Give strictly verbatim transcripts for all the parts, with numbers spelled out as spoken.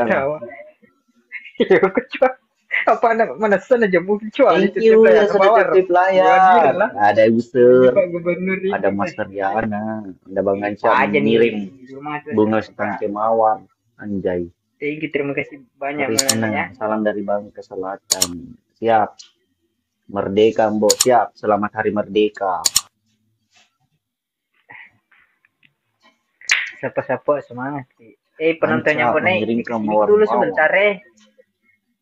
Jawa. Iya, kecuali apa anak manessa na jamu kecuali. Thank you, yang sudah titip layar. Ada user, ada Master Yana, ada Bang Anca aja nih, ngirim bunga setangkai mawar, anjay. Thank you, terima kasih banyak. Salam dari Bangka Selatan. Siap. Merdeka, Mbok. Siap. Selamat Hari Merdeka. Sapa-sapa semangat. Eh, penonton yang konek dulu sebentar eh.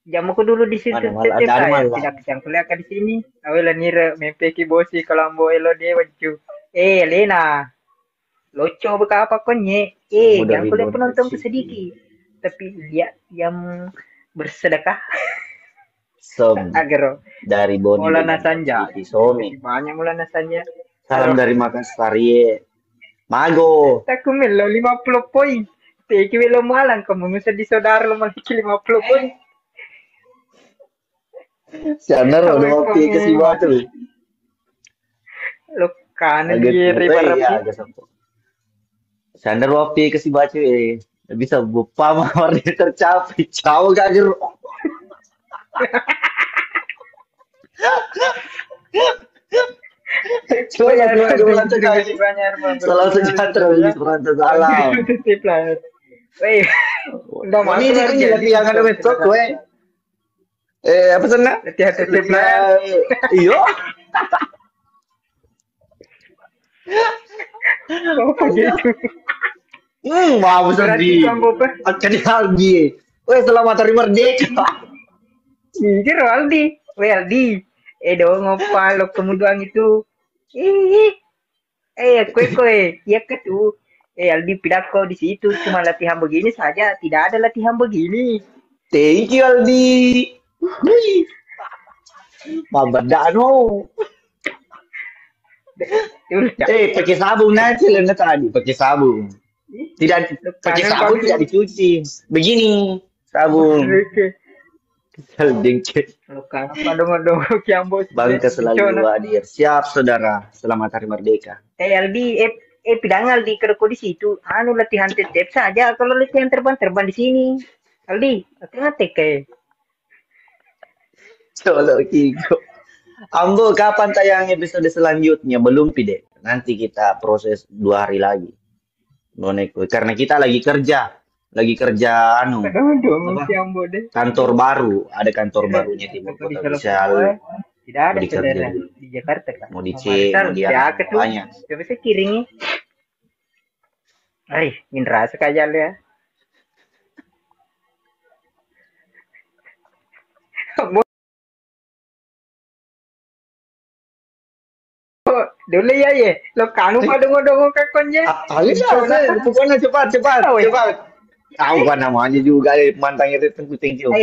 Jamuku dulu di situ. Tidak siang kuliah di sini. Awe lanire mempeki bosi kalau ambo elo dia wajju. Eh, Lena. Loco beka apa konye? Eh, jangan kuliah penontonku sedikit. Tapi lihat yang bersedekah. Som. Agero. Dari Boni Maulana Sanja. Somi. Banyak Maulana Sanja. Salam dari Makassar ye. Mago. Takku melo lima puluh poin. Teki welo malang kamu musa di saudara lo maliki lima puluh poin. Sianar lo dua pi ke si batu. Lo kana di ribar. Sandar wapi ke si baca eh. Bisa bupa mawar tercapai. Ciao gak jeru. Coba ya, dua, dua, tiga. Salam sejahtera, Beli Supranta. Salam. Weh, udah masuk lagi yang ada metode, weh. Eh, apa sana? Latihan T T P. Iyo. Apa gitu? Hmm, mau sedih. Akan Aldi. Weh, selamat hari merdeka. Jujur Aldi. Weh Aldi. Eh dong, apa lo kemudian itu? Ih. Eh, koe, koe, iya ke tu. Eh, Aldi, pidakko di situ cuma latihan begini saja, tidak ada latihan begini. Thank you, Aldi. Wih. Mabedano. Eh, pakai sabun aja, Lena, tadi pakai sabun. Tidak pakai sabun, tidak dicuci. Begini. Sabung. Kesel jengke. Kalau kangen padongo-dongo kiambo. Bangka selalu hadir. Siap, saudara. Selamat Hari Merdeka. Eh, Aldi, eh, eh, pidang Aldi, kalau kau di situ, anu latihan tetep saja. Kalau latihan terbang-terbang di sini, Aldi, latihan tek eh. Colo Kigo. Ambo, kapan tayang episode selanjutnya? Belum pide. Nanti kita proses dua hari lagi. Noneko, karena kita lagi kerja, lagi kerja anu, apa? Kantor baru, ada kantor barunya Timur Kota Official. Tidak ada saudara di Jakarta, Kak. Mau dicek, mau dianu, banyak. Coba saya kiringi. Ai, minrasa kajal ya. Dole iya ye, lo kanu padongo-dongo kakonye. Ah, iya, pokoknya cepat, cepat, cepat. Tahu kan namanya juga, eh, mantan itu tunggu, thank you.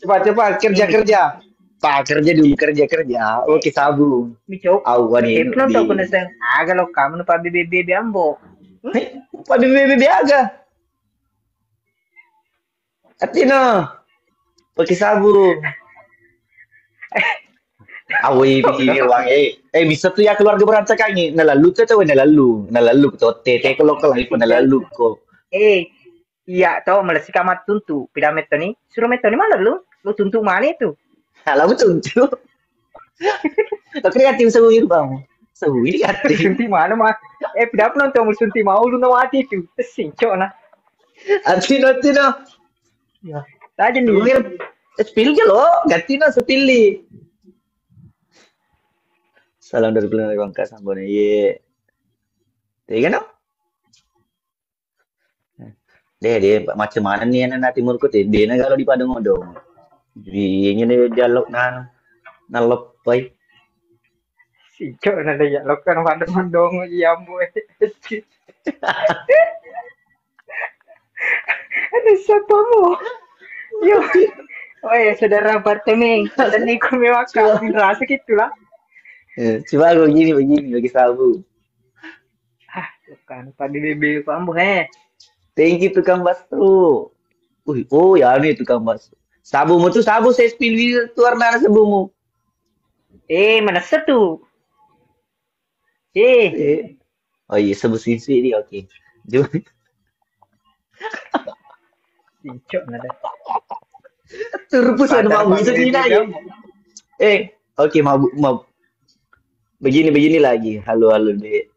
Cepat, cepat, kerja, kerja. Pak, kerja dulu, kerja, kerja. Oke, sabu. Mico. Au, wani. Penonton kono sen. Aga lo kamu nu pabebe-bebe ambo. Hei, pabebe-bebe aga. Atino, pakai sabun. Awoi, pikir uang, eh. Eh, bisa tuh ya keluarga berantakan nih. Nalalu tuh, tuh, nalalu. Nalalu tuh, tete kalau kalau itu nalalu kok. Eh, iya, tau, malessi kamat tuntu. Pida metoni, suruh metoni mana lu? Lu tuntu mana itu? Kalau tuntu. Tapi kreatif sewu itu, Bang. Sewu ini kreatif. Sunti mana, Mas? Eh, pida apa nonton sunti mau lu nawati itu? Sincok nah. Atino, atino. Ya, aja nih. Spill ke lo, ganti no spill li. Salam dari Bangka Sambone. Ye. Tega no? De, de, macam mana nih anak timurku teh? De na kalau di Padang Odong. Di ini nih dialog nan nalop pai. Sincok na de ya, lo kan Padang Odong iya ambo. Ada siapamu? Yo. Oh ya, saudara apartemen. Dan ikut mewakil. Rasa gitulah. Eh, coba aku begini, begini, bagi sabu. Ah, tukang pabebe-bebe ku ambo, he. Thank you, tukang bakso. Wih, oh ya, ini tukang bakso. Sabumu tuh sabu saya spill itu warna sabumu. Eh, mana satu? Eh. Eh. Oh iya, sebut sisi dia, oke. Jom. Cok, nada. Turpu sana mau bisa dina ya. Eh, oke, mau mau begini begini lagi. Halo halo deh.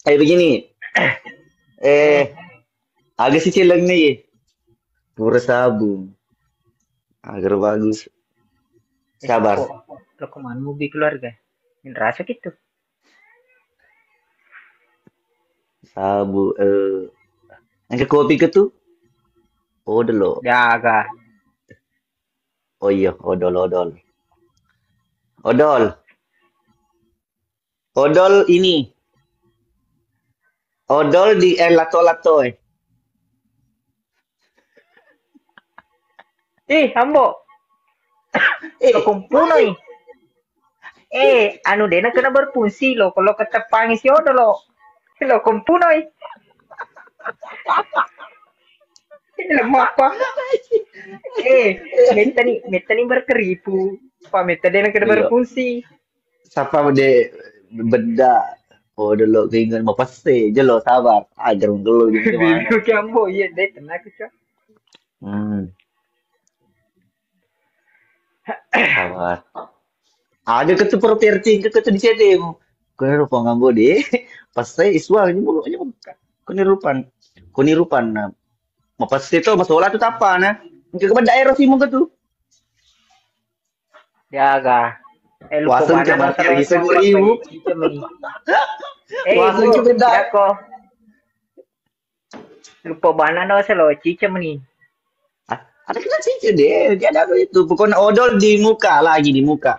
Eh begini. Eh, agak sih cileng nih. Pura sabung. Agar bagus. Eh, sabar. Lo kemana mau keluarga? Min rasa gitu. Sabu, eh, engka kopi ke tu? Oh, dulu. Jaga. Oh iya, odol, odol. Odol. Odol ini. Odol di, eh, lato-lato, eh. Ih, Ambo. Eh, lo kompunoi. Eh, anu dena kena berfungsi lo, kalau ketepangi si odol lo. Lo kompunoi. Eh, lemah apa? Eh, mettani, mettani berkeripu. Pak metta dena kena berfungsi. Sapa de beda? Oh, dulu keinget mau pasti, jelo sabar. Ajar dulu gitu. Bingung ki Ambo, iya deh, kena ke, Cok. Hmm. Sabar. Ada ketu properti, ke ketu di C D mu. Kau rupa ngambo deh. Pas saya iswa ini mau ini buka. Kau ni rupan, kau ni rupan. Nah, mau pasti tuh masalah tuh tapa nah. Ke beda ero sih mau ketu. Jaga. Eh, lupa. Waseng mana cuma masalah kiri itu, seribu. Apa ini? Cicem ini. Eh, waseng cuma dah. Lupa mana no selo cicem ini. Ah, ada kena cicem deh. Dia ada itu. Pokoknya odol di muka lagi di muka.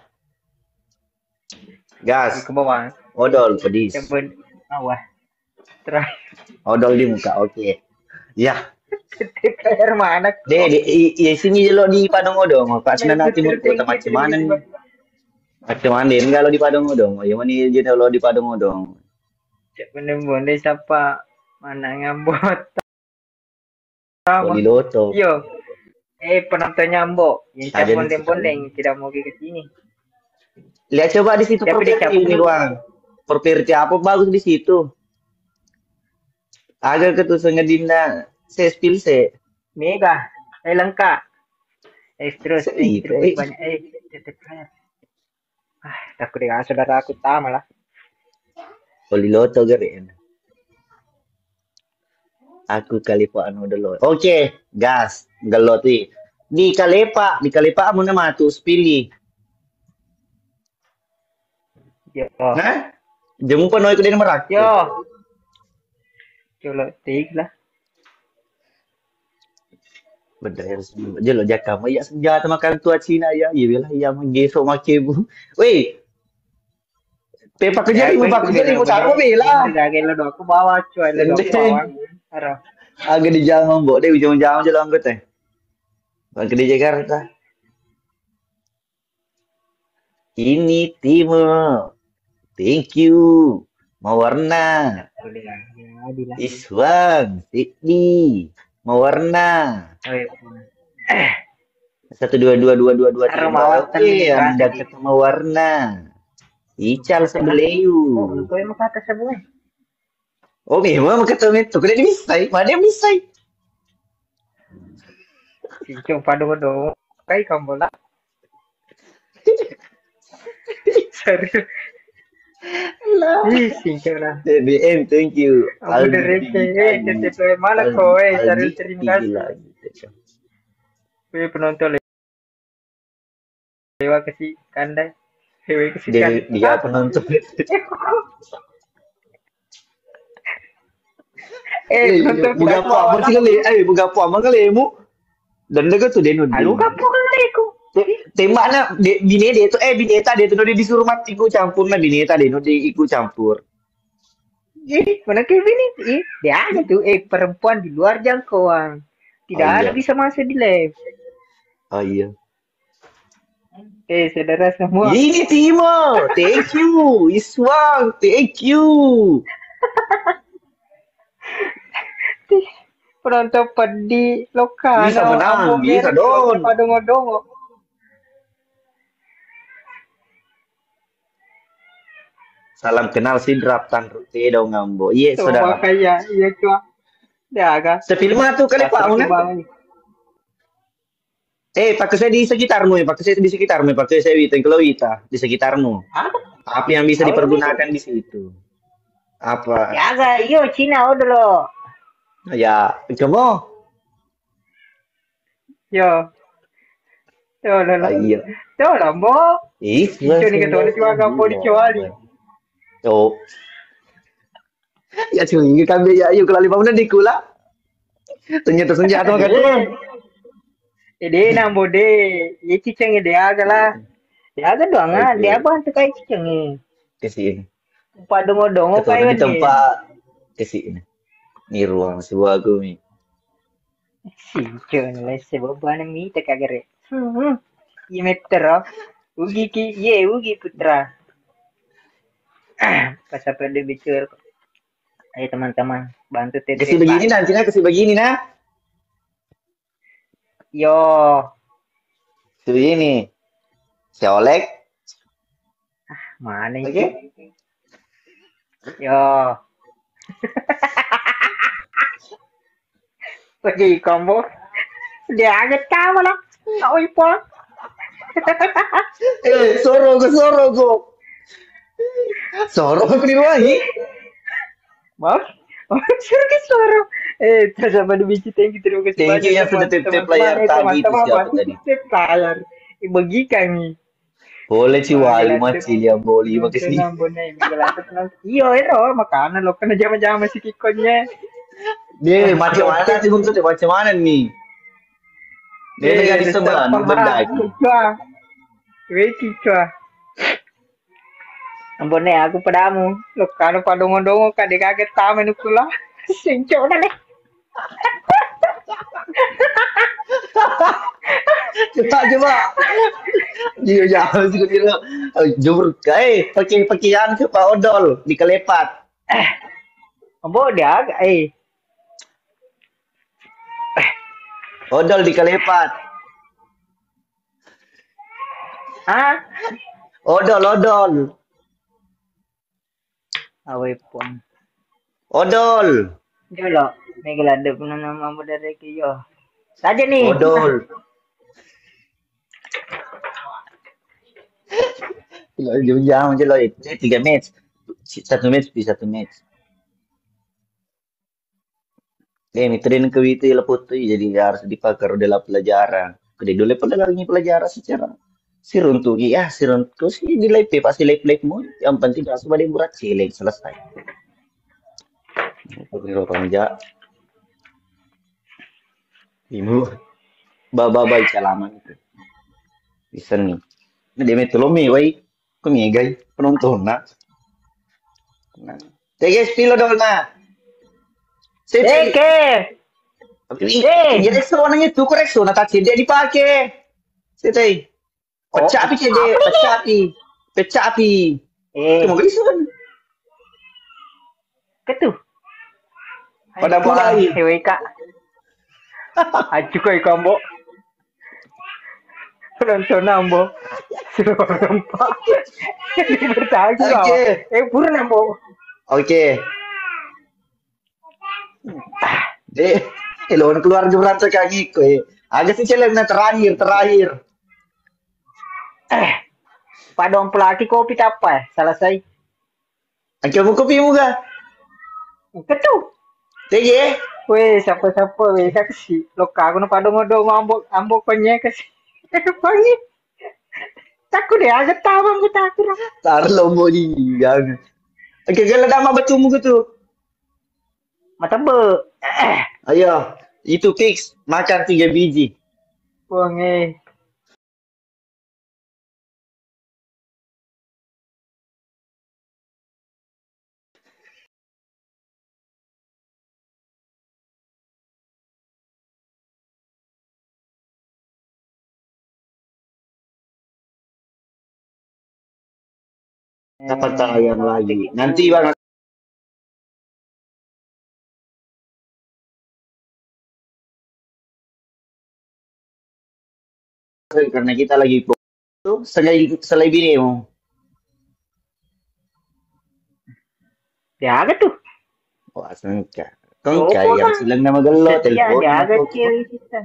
Gas. Ke bawah. Odol pedis. Coba. Awah. Terakhir. Odol di muka, oke. Ya. T P R mana? Deh, di, i, i, sini lo di Padang Odong. Pas nanti mau kota macam mana nih? Macam mana nih kalau di Padang Odong? Ya mana jadi lo di Padang Odong? Cek bener-bener siapa mana ngambot. Wali Loto. Iyo. Eh, penontonnya Ambo, yang bondeng-bondeng tidak mau ke sini. Lihat coba di situ. Siapa properti ini, Ruang. Properti apa bagus di situ? Agak ketu sengedinna se spill se. Mega, eh, lengkap. Eh, terus, eh, itu, terus eh. Banyak, eh, tetep. Ah, takut dengan saudaraku tama lah. Oli loto gare. Aku kalipa anu dulu. Oke, gas, geloti. Di kalepa, di kalepa muna matu spili. Yo. Hah? Jemu pa noi kudena merak. Yo. Colo tik lah. Bener, jelo jaka ma iya senjata makan tua Cina ya. Iya bela iya menggeso makebu. Weh. Pe pakeja ribu pakeja ribu taruh bela. Jaga lo doku bawa cuy, lo doku bawa. Aro. Aga di jalan mbok deh ujung jalan jalan anggot eh. Bang di Jakarta. Ini Timo. Thank you. Mawarna. Iswang, Siddi. Mawarna. Satu dua dua dua dua dua tiga. Oke, yang dekat Mawarna. Ical sebeleu. Oh, engkau yang kata sebelum. Oh, memang kata itu. Kena bisa, mana yang bisa? Sincong padong-dong. Kai kambola. Serius. Ih, sincong lah. B B M, thank you. Aku dari C E, T T P mana kau, eh, serius terima kasih. Wih, penonton. Dewa ke si kandai. Dewa ke si kandai. Dia penonton. Eh, penonton buka apa? Apa sih kali? Eh, buka apa ama kali mu? Dan dega tu denu. Alu kapo kali ku. Tembakna bine de tu, eh, bineta de tu, no, dia disuruh mati ku campur na bineta de, no, dia ikut campur. Ih, mana Kevin ini? Ih, dia aja tuh. Eh, perempuan di luar jangkauan. Tidak ada bisa masuk di live. Oh iya. Eh, saudara semua. Ini Timo, thank you. Iswang, thank you. Penonton pedih, lokal. Bisa menang, bisa dong. Padongo-dongo. Salam kenal Sidrap Tanru Tedo Ngambo. Iya, saudara. Makanya, iya, cua. Dia aga. Sepilma tu kali Pak Una. Bang. Eh, pakai saya di sekitarmu, ya, pakai saya di sekitarmu, ya, pakai saya Wita, kalau Wita di sekitarmu. Apa? Apa yang bisa dipergunakan di situ? Apa? Jaga, iyo, Cina, oh, dulu. Ya, coba. Yo. Yo, lo, lo. Ah, iya. Yo, lo, Mbo. Ih, Ijo ni ketua ni cuma gak boleh kecuali. Oh. Ya, cuma ini kan ya, yuk, kalau lima menit dikula. Ternyata senjata kan. Eh, deh, nambo deh. Ye ciceng deh, aga lah. Ya, aga doang, ah. Dia bantu kai ciceng ni. Kasih ini. Padongo-dongo. Ketua kai di tempat. Kasih ini. Ni ruang sebuah gumi. Sincun lesse bobana mita kagere. Hmm. Iya mettero. Ugi ki, ye ugi putra. Pas apa dia bicara. Ayo teman-teman, bantu tete. Kasih begini nanti nah, kasih begini nah. Yo. Kasih begini. Si Olek. Ah, mana itu? Oke. Yo. Lagi combo. Dia aja tahu lah. Nggak oi pol. Eh, sorogo, sorogo. Sorogo di luar, hi. Maaf. Maaf, sorogo, sorogo. Eh, sama di biji, thank you, terima kasih banyak. Thank you yang sudah titip layar tadi itu, siapa tadi? Titip layar. Eh, bagi kami. Boleh ci wali macci liang boli makesi. Iyo, ero makana lo kena jama-jama si kikonnya. Deh, macam mana sih untuk macam mana nih? Dia negara di sebelah, benda. Weki cua. Ambone aku padamu. Lo kano padongo-dongo kade kaget tama nukula. Sincona deh. Coba, coba. Iya, jangan sih kira. Jur, eh, pakai pakaian ke Pak Odol di Kelepat. Eh, ambo dia agak, eh. Odol di Kelepat. Ah? Odol, odol. Awe pon. Odol. Jolo, mega ladde punna nama modere ki yo. Saja nih. Odol. Lo jam jelo itu tiga match. Satu match bisa satu match. Eh, mitrina ke Wita la foto, jadi harus dipakai dalam pelajaran. Kede dole pelajaran, pelajaran secara siruntuki, ya, siruntuki di live, pasti live-live mu. Yang penting langsung pada buat cilik selesai. Ini orang ja. Imu. Baba bai calaman itu. Bisa nih. Ini dia metolomi, wai. Ko megai penonton na. Nah. Tege spilo dol na. Sete. Eke. Tapi Eh. Iya Rexona itu, ko Rexona tak dia dipakai. Sete. Pecah api cede, pecah api. Pecah api. Eh. Cuma bisa kan. Ketu. Pada mulai. Hewe ka. Acu koi kombo. Penonton nambo. Suruh nampak. Bertahan. Oke. Eh, pura nambo. Oke. Deh, elon keluar jurang sekali ko. Eh. Agak sih celeng, nah, terakhir, terakhir. Eh, padong pelaki kopi tapa, eh? Selesai. Engka mu kopimu ga? Engka tu. Tege? Weh, siapa-siapa, weh, kasi. Loka aku na padongo-dongo ambo, ambo konye kasi. Konye. Takku deh, agak tawang ku takku. Tarlo mo di gang. Engka gala dama batumu gitu. Matebe. Ayo, itu fix makan tiga biji. Wong eh. Dapat tayang lagi. Nanti Bang karena kita lagi po-, tuh, selain, selain binemu. Ya, apa tuh? Wah, sengka. Kau Oh, kayak apa? Silang nama gelo, Iya, telepon ya, apa apa? Cewek kita.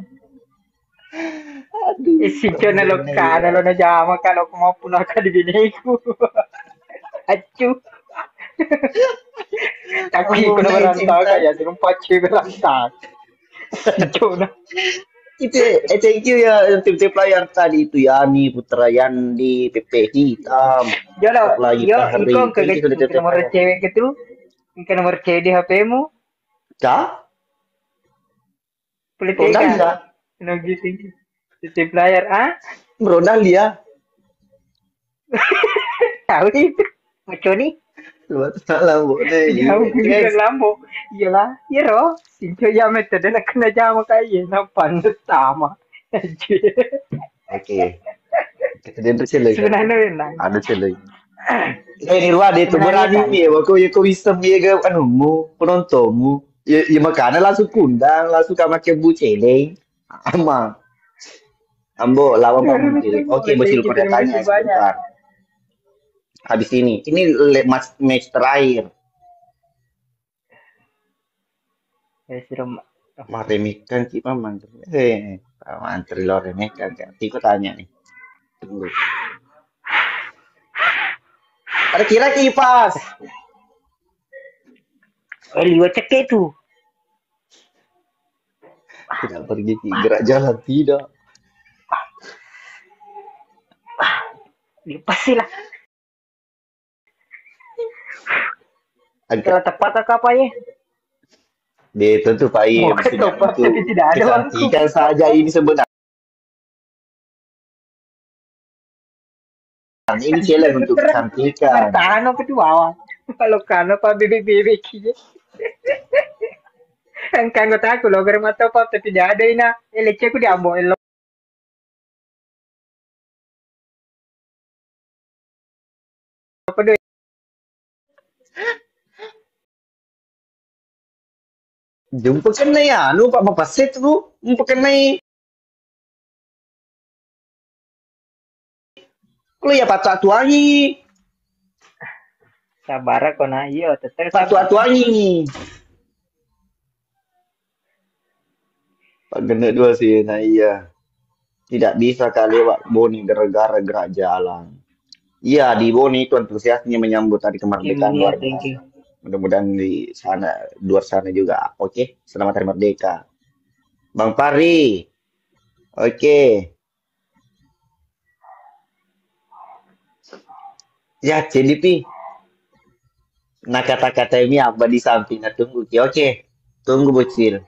Eh, sincona lo kana lo najama kalau ko mappunaka di bineku. Accu. Tapi ko na berantau ka ya, sirung pacu berantau. Sincona. Itu, eh, thank you ya, tim-tim player tadi itu, Yani, Putra Yandi, P P Hitam. Jolo, lagi yo, Fahri. Iko ke, thank you sudah tim-tim nomor player. Cewek itu, ke nomor cewek di H P-mu. Cah? Politika. Ronda lia. No gitu. Titip layar, ah? Ronda lia. Tahu itu. Maconi. Luar salah, Bu. Nih, iya, iya, bukan Lambo. Iyalah, iya ro. Sinco ya metode nak kena jama kayak, nampan sama. Anjir. Oke. Kita dia tuh sih lagi. Sebenarnya enak. Ada sih lagi. Eh, ini Ruwa, dia tuh berani nih, ya, kok ya, kok bisa dia ke, anu, mu, penontonmu. Ya, ya, makanya langsung kundang, langsung kamu ke Bu Celeng. Ama. Ambo, lawan Pak Menteri. Oke, Bos Ilko, tanya sebentar. Habis ini. Ini le-, mas-, match terakhir. Eh, sudah ma-, maremehkan ki, Paman. Eh, Paman, Tri lo remehkan, Kak. Tiko tanya nih. Tunggu. Ada kira kipas. Eh, liwat cekek tuh. Tidak pergi ki, gerak jalan, tidak. Dia pasti lah. Agak. Kalau tepat, Kak, apa ya? Dia tentu, Pak, iya, mau mesti ketok, Pak, itu tapi tidak ada waktu. Kecantikan saja ini sebenarnya. Ini challenge untuk kecantikan. Tahan aku tuh, Wawan. Kalau kano, Pak, bebek-bebek aja. Engka anggotaku lo, germata, Pak, tapi tidak ada ina. Eh, lecceku di ambo, elo. Apa doi? Jumpa kena ya, anu, Pak, mapaset lu, jumpa kena. Lu ya patwa tuangi. Sabar ko na, iyo, tetep patwa tuangi. Pak genne dua sih, nah iya. Tidak bisa kali lewat Boni gara-gara gerak jalan. Iya, di Boni itu antusiasnya menyambut hari kemerdekaan luar biasa. Mudah-mudahan di sana, luar sana juga. Oke, selamat hari merdeka. Bang Fahri. Oke. Ya, C D P. Nah, kata-kata ini apa di samping? Nah, tunggu ki. Oke. Tunggu, Bocil.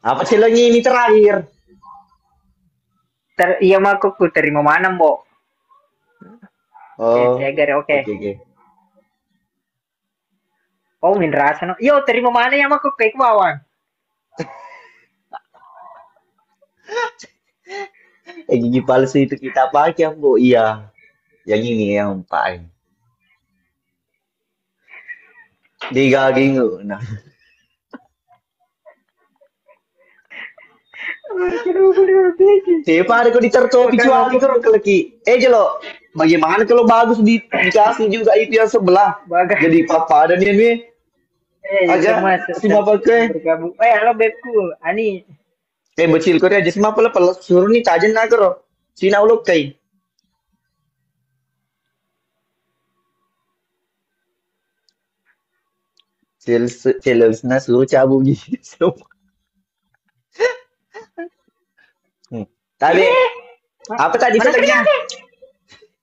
Apa sih lo ini terakhir? Ter-, iya, mako ku terima mana, Mbok? Oh. Eh, oke. Oke, oke. Oh, minrasa no. Yo, terima mana ya, mako kayak bawang. Eh, gigi palsu itu kita pakai, Ambo. Iya. Yang ini yang paling. Digaging, nah. Siapa ada kau ditertopi cuali terus lagi. Eh, Jelo, bagaimana kalau bagus di-, dikasih juga itu yang sebelah? Bagus. Jadi papa ada nih, nih. Eh, aja, semua si bapak ke. Bergabung. Eh, halo, bebku, Ani. Eh, Bocil, kau aja semua pala-pala suruh nih tajen nak kero. Sina uluk kai. Sales, salesna suruh cabut gitu. Hmm. Tadi, eh, apa tadi filmnya?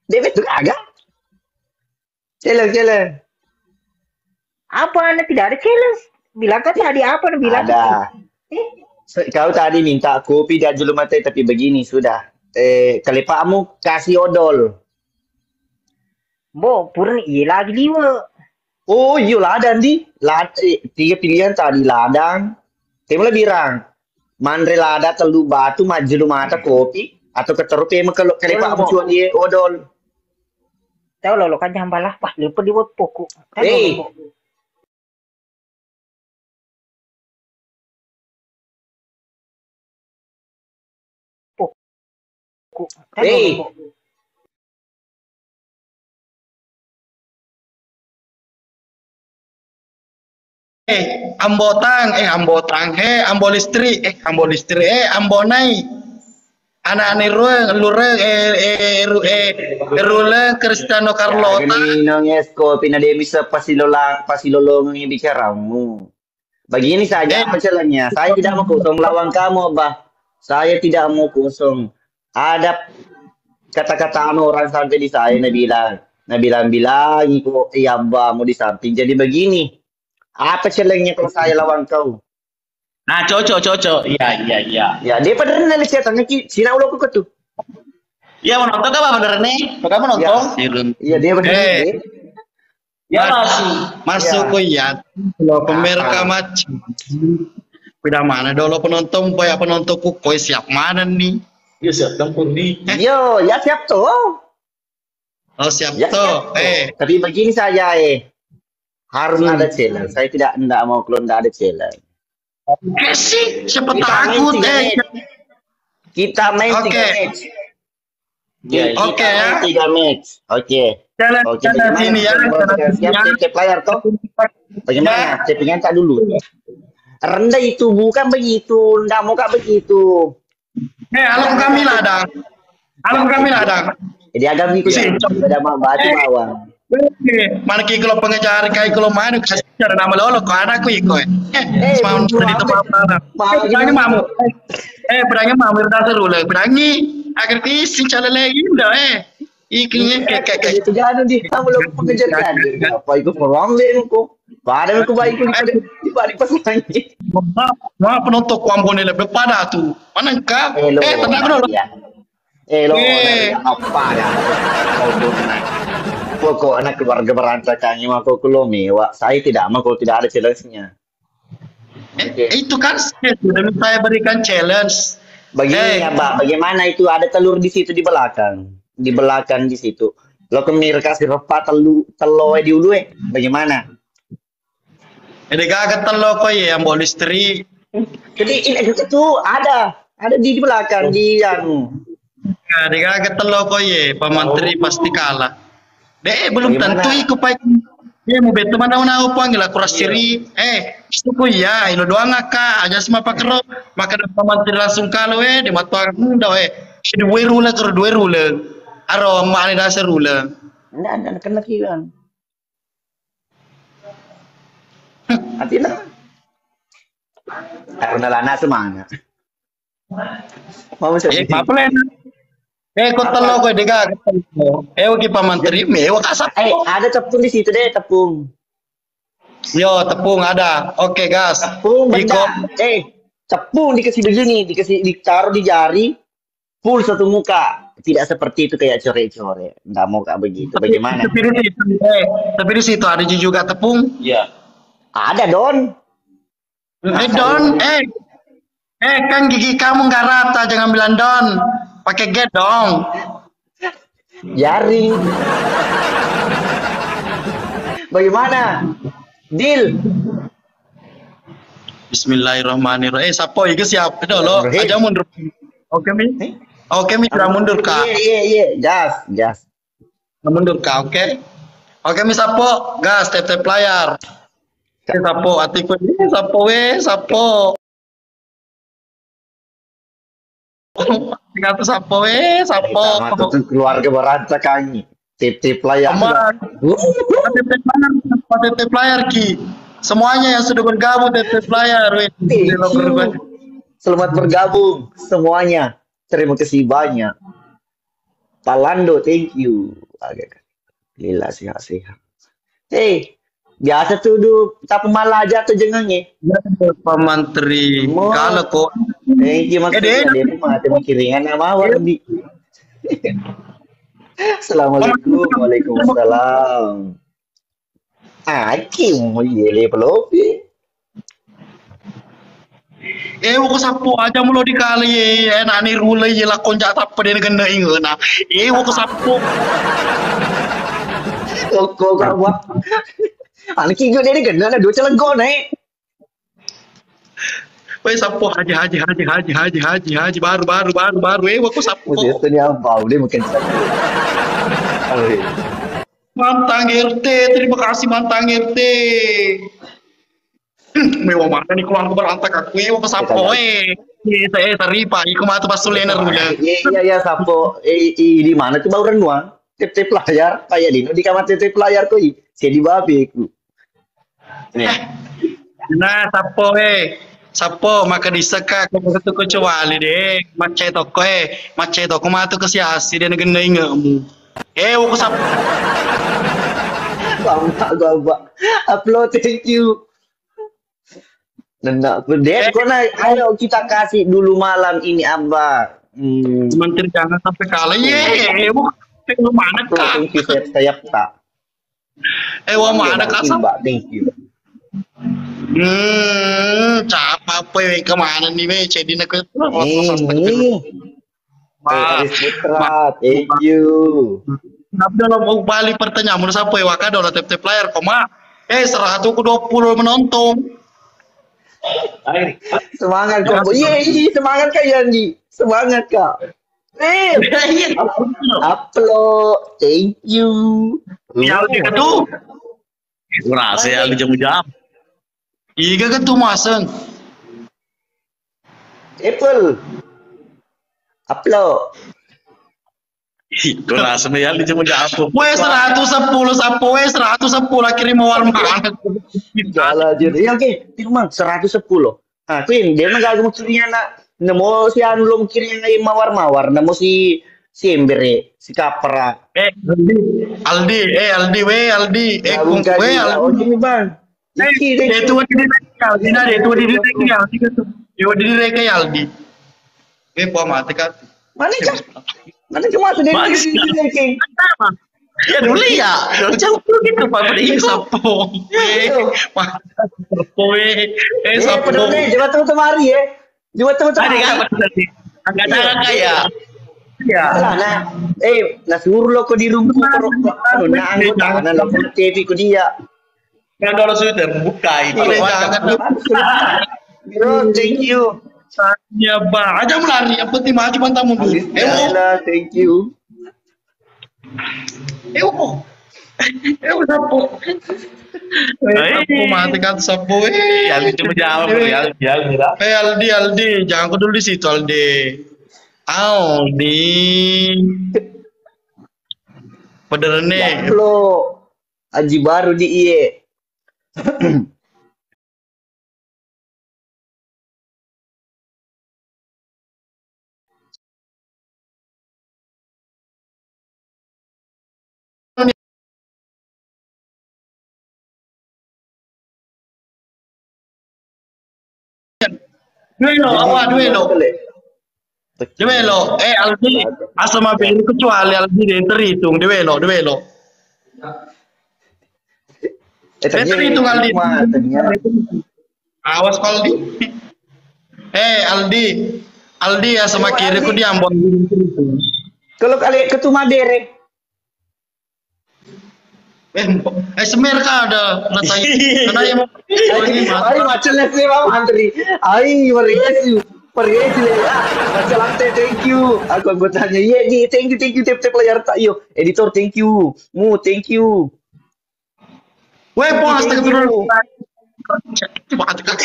Dia betul kagak? Challenge, challenge. Apa, Anda tidak ada challenge? Bilang kan tadi apa, Anda bilang ada. Eh? Se-, kau tadi minta kopi dan julu mate, tapi begini sudah. Eh, kelepakmu kasih odol. Bo, purni iya lagi liwe. Oh, iya ladang di. Lad-, eh, tiga pilihan tadi ladang. Temu lebih rang. Manre lada tellu batu, majjulu mata kopi, atau keteru peme kelo-, kelepak bucuan ye odol. Tau lolo kan jambal apa? Lepe di wot poko. Kan eh. Lolo. Poko. Kan lolo. Eh, ambotang, eh, ambotang, eh, ambo listrik, eh, ambo listrik, eh, ambo nai. Anak ni rueng, lureng, eh, eh, ru-, eh, ruleng Cristiano Carlota. Gini nong esko, pina demi se pasilola-, pasilolongengi bicaramu. Begini saja, eh, apa jalannya? Saya tidak mau kosong lawan kamu, Abah. Saya tidak mau kosong. Ada kata-kata anu orang sampai di saya, nabilang, nabilang-bilangi ko, iya, Abah, mau di samping. Jadi begini, apa jalannya kalau saya lawan kau? Ah, cocok, cocok. Iya, iya, iya. Ya, dia pada rendah lihat, sinau lo kok tuh. Iya, menonton apa bener nih? Kok kamu nonton? Iya, dia bener. Eh. Ya, masuk. Masuk ko iya. Lo pemirsa macam. Udah mana dolo penonton, boy, penonton ku koi siap mana nih? Iya, siap tempur nih. Yo, ya siap tuh. Oh, siap tuh. Eh, tapi begini saja, eh. Harus ada challenge. Saya tidak, tidak mau kalau tidak ada challenge. Oke sih, siapa takut, eh. Kita main tiga match. Oke, ya. Tiga match. Oke. Oke, bagaimana? Siap, siap, siap layar toh. Bagaimana? Settingan tak dulu. Rendah itu bukan begitu, ndak mau kak begitu. Eh, alam kami ladang. Alam kami ladang. Jadi agak ikut ada batu bawang. Mana ki kalau pengejar kai kalau mana kasih cara nama lolo kau anakku iko. Eh, mau tadi tempat mana? Pedangi mamu. Eh, pedangi mamu rasa rule. Pedangi agar kisi cara lagi udah eh. Iki kayak kayak itu kan di kamu lo pengejar kan. Apa itu perang deh kok. Pada aku baik di balik pas lagi. Wah, penonton kuambone lebih pada tuh. Mana engkau? Eh, tenang dulu. Eh, lo, eh, apa ya? Pokok anak keluarga berantakan, ini mah kok lo mewah. Saya tidak mau kalau tidak ada challenge-nya. Eh, itu kan saya sudah saya berikan challenge. Begini ya, Pak. Bagaimana itu ada telur di situ di belakang? Di belakang di situ. Lo kemir kasih repa telu, telo di ulu eh. Bagaimana? Ede gaga tello ko ye, ambo listrik. Jadi ini itu ada, ada di, di belakang di anu. Nah, ede gaga tello ko ye, Pak Mantri pasti kalah. Deh, belum tentu iko pai. Dia mau betul mana mana upang gila kuras ciri. Eh, itu ko ya, ilo doang aka, aja semua pakero. Maka Pak Mantri langsung kalah eh, di mata muda eh. Dua rule ke dua rule. Aro mane dasar rule. Enggak, enggak kena kiran. Atina. Karena lana semana. Mau eh, apa len? Eh, kota lo kok dega. Eh, oke Pak Mantri, mewah kasar. Eh, ada tepung di situ deh, tepung. Yo, tepung ada. Oke, gas. Tepung benda. Eh, tepung dikasih begini, dikasih ditaruh di jari, full satu muka. Tidak seperti itu kayak coret-coret. Nggak mau kayak begitu. Bagaimana? Tapi di situ, eh, tapi di situ ada juga tepung. Iya. Ada, Don. Eh, Don, eh. Eh, kan gigi kamu nggak rata, jangan bilang Don. Pakai G dong. Jaring. Bagaimana? Deal. Bismillahirrahmanirrahim. Eh, sapo itu siapa dulu? Aja mundur. Oke, Mi. Oke, Mi, sudah mundur, Kak. Iya, iya, iya. Gas, gas. Mundur, Kak. Oke. Oke, Mi, sapo. Gas, tep-tep layar. Eh, sapo, atiku. Eh, sapo, eh, sapo. Kata sapo, eh, sapo. Kita mah tuh keluarga berantakan. Tip-tip layar. Aman. Tip-tip layar, tip-tip layar, Ki. Semuanya yang sudah bergabung, tip-tip layar, weh. Thank you. Selamat bergabung semuanya. Terima kasih banyak. Palando, thank you. Oke. Lila sehat-sehat. Eh, biasa tuh du, tapi malah aja tuh jenenge. Ya, Pak Mantri. Kalau kok eh, iya, maksudnya dia mah ada kiringan sama awak di. Assalamualaikum. Waalaikumsalam. Aki, iya, le pelopi. Eh, woko sappo aja mulo dikali, eh, nani rule, iya, lakon jak tappa dena genna ingena. Eh, woko sappo. Koko kawa. Anu kigo dena genna, na dua celeggo, nek. Weh, sappo, haji, haji, haji, baru, baru, baru, baru, eh, woko sappo. Udah, itu ni apa? Udah makan sappo. Aduh. Mantang R T, terima kasih Mantang R T. Mewa mana ni kuang berantak aku, eh, apa sappo, eh. Eh, saya taripa, iku matu pasulena rule. Iya, iya, iya, sappo. Eh, i-, di mana tuh bau rennuang? Tep-tep layar, kayak lino di kamar tep-tep layar koi. Jadi babi ku. Nih. Nah, sappo, eh. Sappo, maka diseka, kau betul kau cewali deh. Macai toko, eh. Macai toko matu ke siasi, dia negenda ingetmu. Eh, aku sappo. Gua, gua, gua. Upload, thank you. Nenda, Dek, kau naik, ayo kita kasih dulu malam ini, Abah. Hmm. Menteri jangan sampai kalah. Ye, bu, lu mana kak? Thank you, saya, saya tak. Eh, wah, mana kak? Mbak, thank you. Hmm, siapa apa yang kemana nih, be? Jadi nak ini. Wah, Aris Putra, thank you. Tapi dalam mau balik pertanyaan, menurut siapa ya? Waka dola tep-tep layar, koma. Eh, seratus dua puluh menonton. Semangat kok. Iya, iya, semangat kak Yandi. Semangat kak. Eh, upload. Thank you. Ya, udah tuh. Rasa ya, jam-jam. Iga ketu maseng. Apple. Upload. Kau rasa ya, jam-jam. Weh, seratus sepuluh, sappo, weh, seratus sepuluh, akhirnya mau warna. Jalan aja. Iya, oke. Firman, seratus sepuluh. Ah, Queen, dia mah gaga mukirinya nak. Nemu si anu lo mukirinya mawar-mawar, nemu si, si embere, si kapra. Eh, Aldi, Aldi, eh, Aldi, weh, Aldi, eh, kung, weh, Aldi. Oh, gini, Bang. Eh, itu di Aldi, nah, itu di Aldi, Aldi. Itu di Aldi. Eh, gua mati kan. Mana cak? Mana cuma sudah di Aldi. Ya dulu ya, jangan campur gitu, Pak. Pada ini sappo. Iya. Wah, sappo, eh. Eh, sappo. Coba temu temari ya. Coba temu temari. Ada nggak, Pak? Angkat tangan kaya. Iya. Nah, eh, nah suruh lo kok di rumpu, nah angkat tangan lo kok T V ku dia. Kan kalau sudah terbuka itu. Iya, jangan. Bro, thank you. Ya, Bang. Aja melari, yang penting maju, pantang mundur. Ayo. Thank you. Eh, oh. Eh, oh, sappo. Eh, sappo, mati kan sappo, eh. Ya, cuma jawab, ya, ya, ya. Eh, Aldi, Aldi, jangan kau dulu di situ, Aldi. Aldi. Benerene. Ya, lo. Aji baru di iye. Duelo, awa, duelo. Duelo, eh, Aldi, asal maberi kecuali Aldi, dia terhitung, duelo, duelo. Eh, terhitung, Aldi. Awas, Aldi. Eh, Aldi. Aldi, ya, sama kiri ku diambon. Kalau kali ketu madere. Eh, eh, semer ka ada letai. Kena ya, mau. Ayo, macam lah sih, Bang Andri. Ayo, merias yuk. Merias yuk. Ah, macam lantai, thank you. Aku anggotanya. Iya, Ji, thank you, thank you, tap-tap layar tak, yo. Editor, thank you. Mu, thank you. Weh, pong, astagfirullah. Mati katu.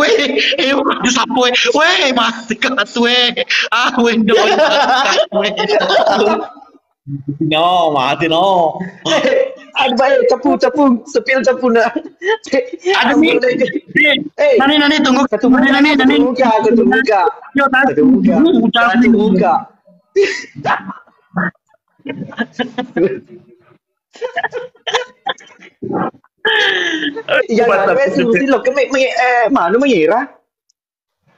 Weh, eh, mati sapu, weh. Weh, mati katu, weh. Ah, weh, doi, mati katu, weh. No, mati, no. Ada baik, cepu, cepu, sepil cepu, nah. Ada mi. Eh, nani, nani, tunggu. Nani, nani, nani. Satu muka, satu muka. Yo, tadi. Satu muka. Satu muka. Iya, mantap. Tapi sih lo kemi, eh, manu mengira.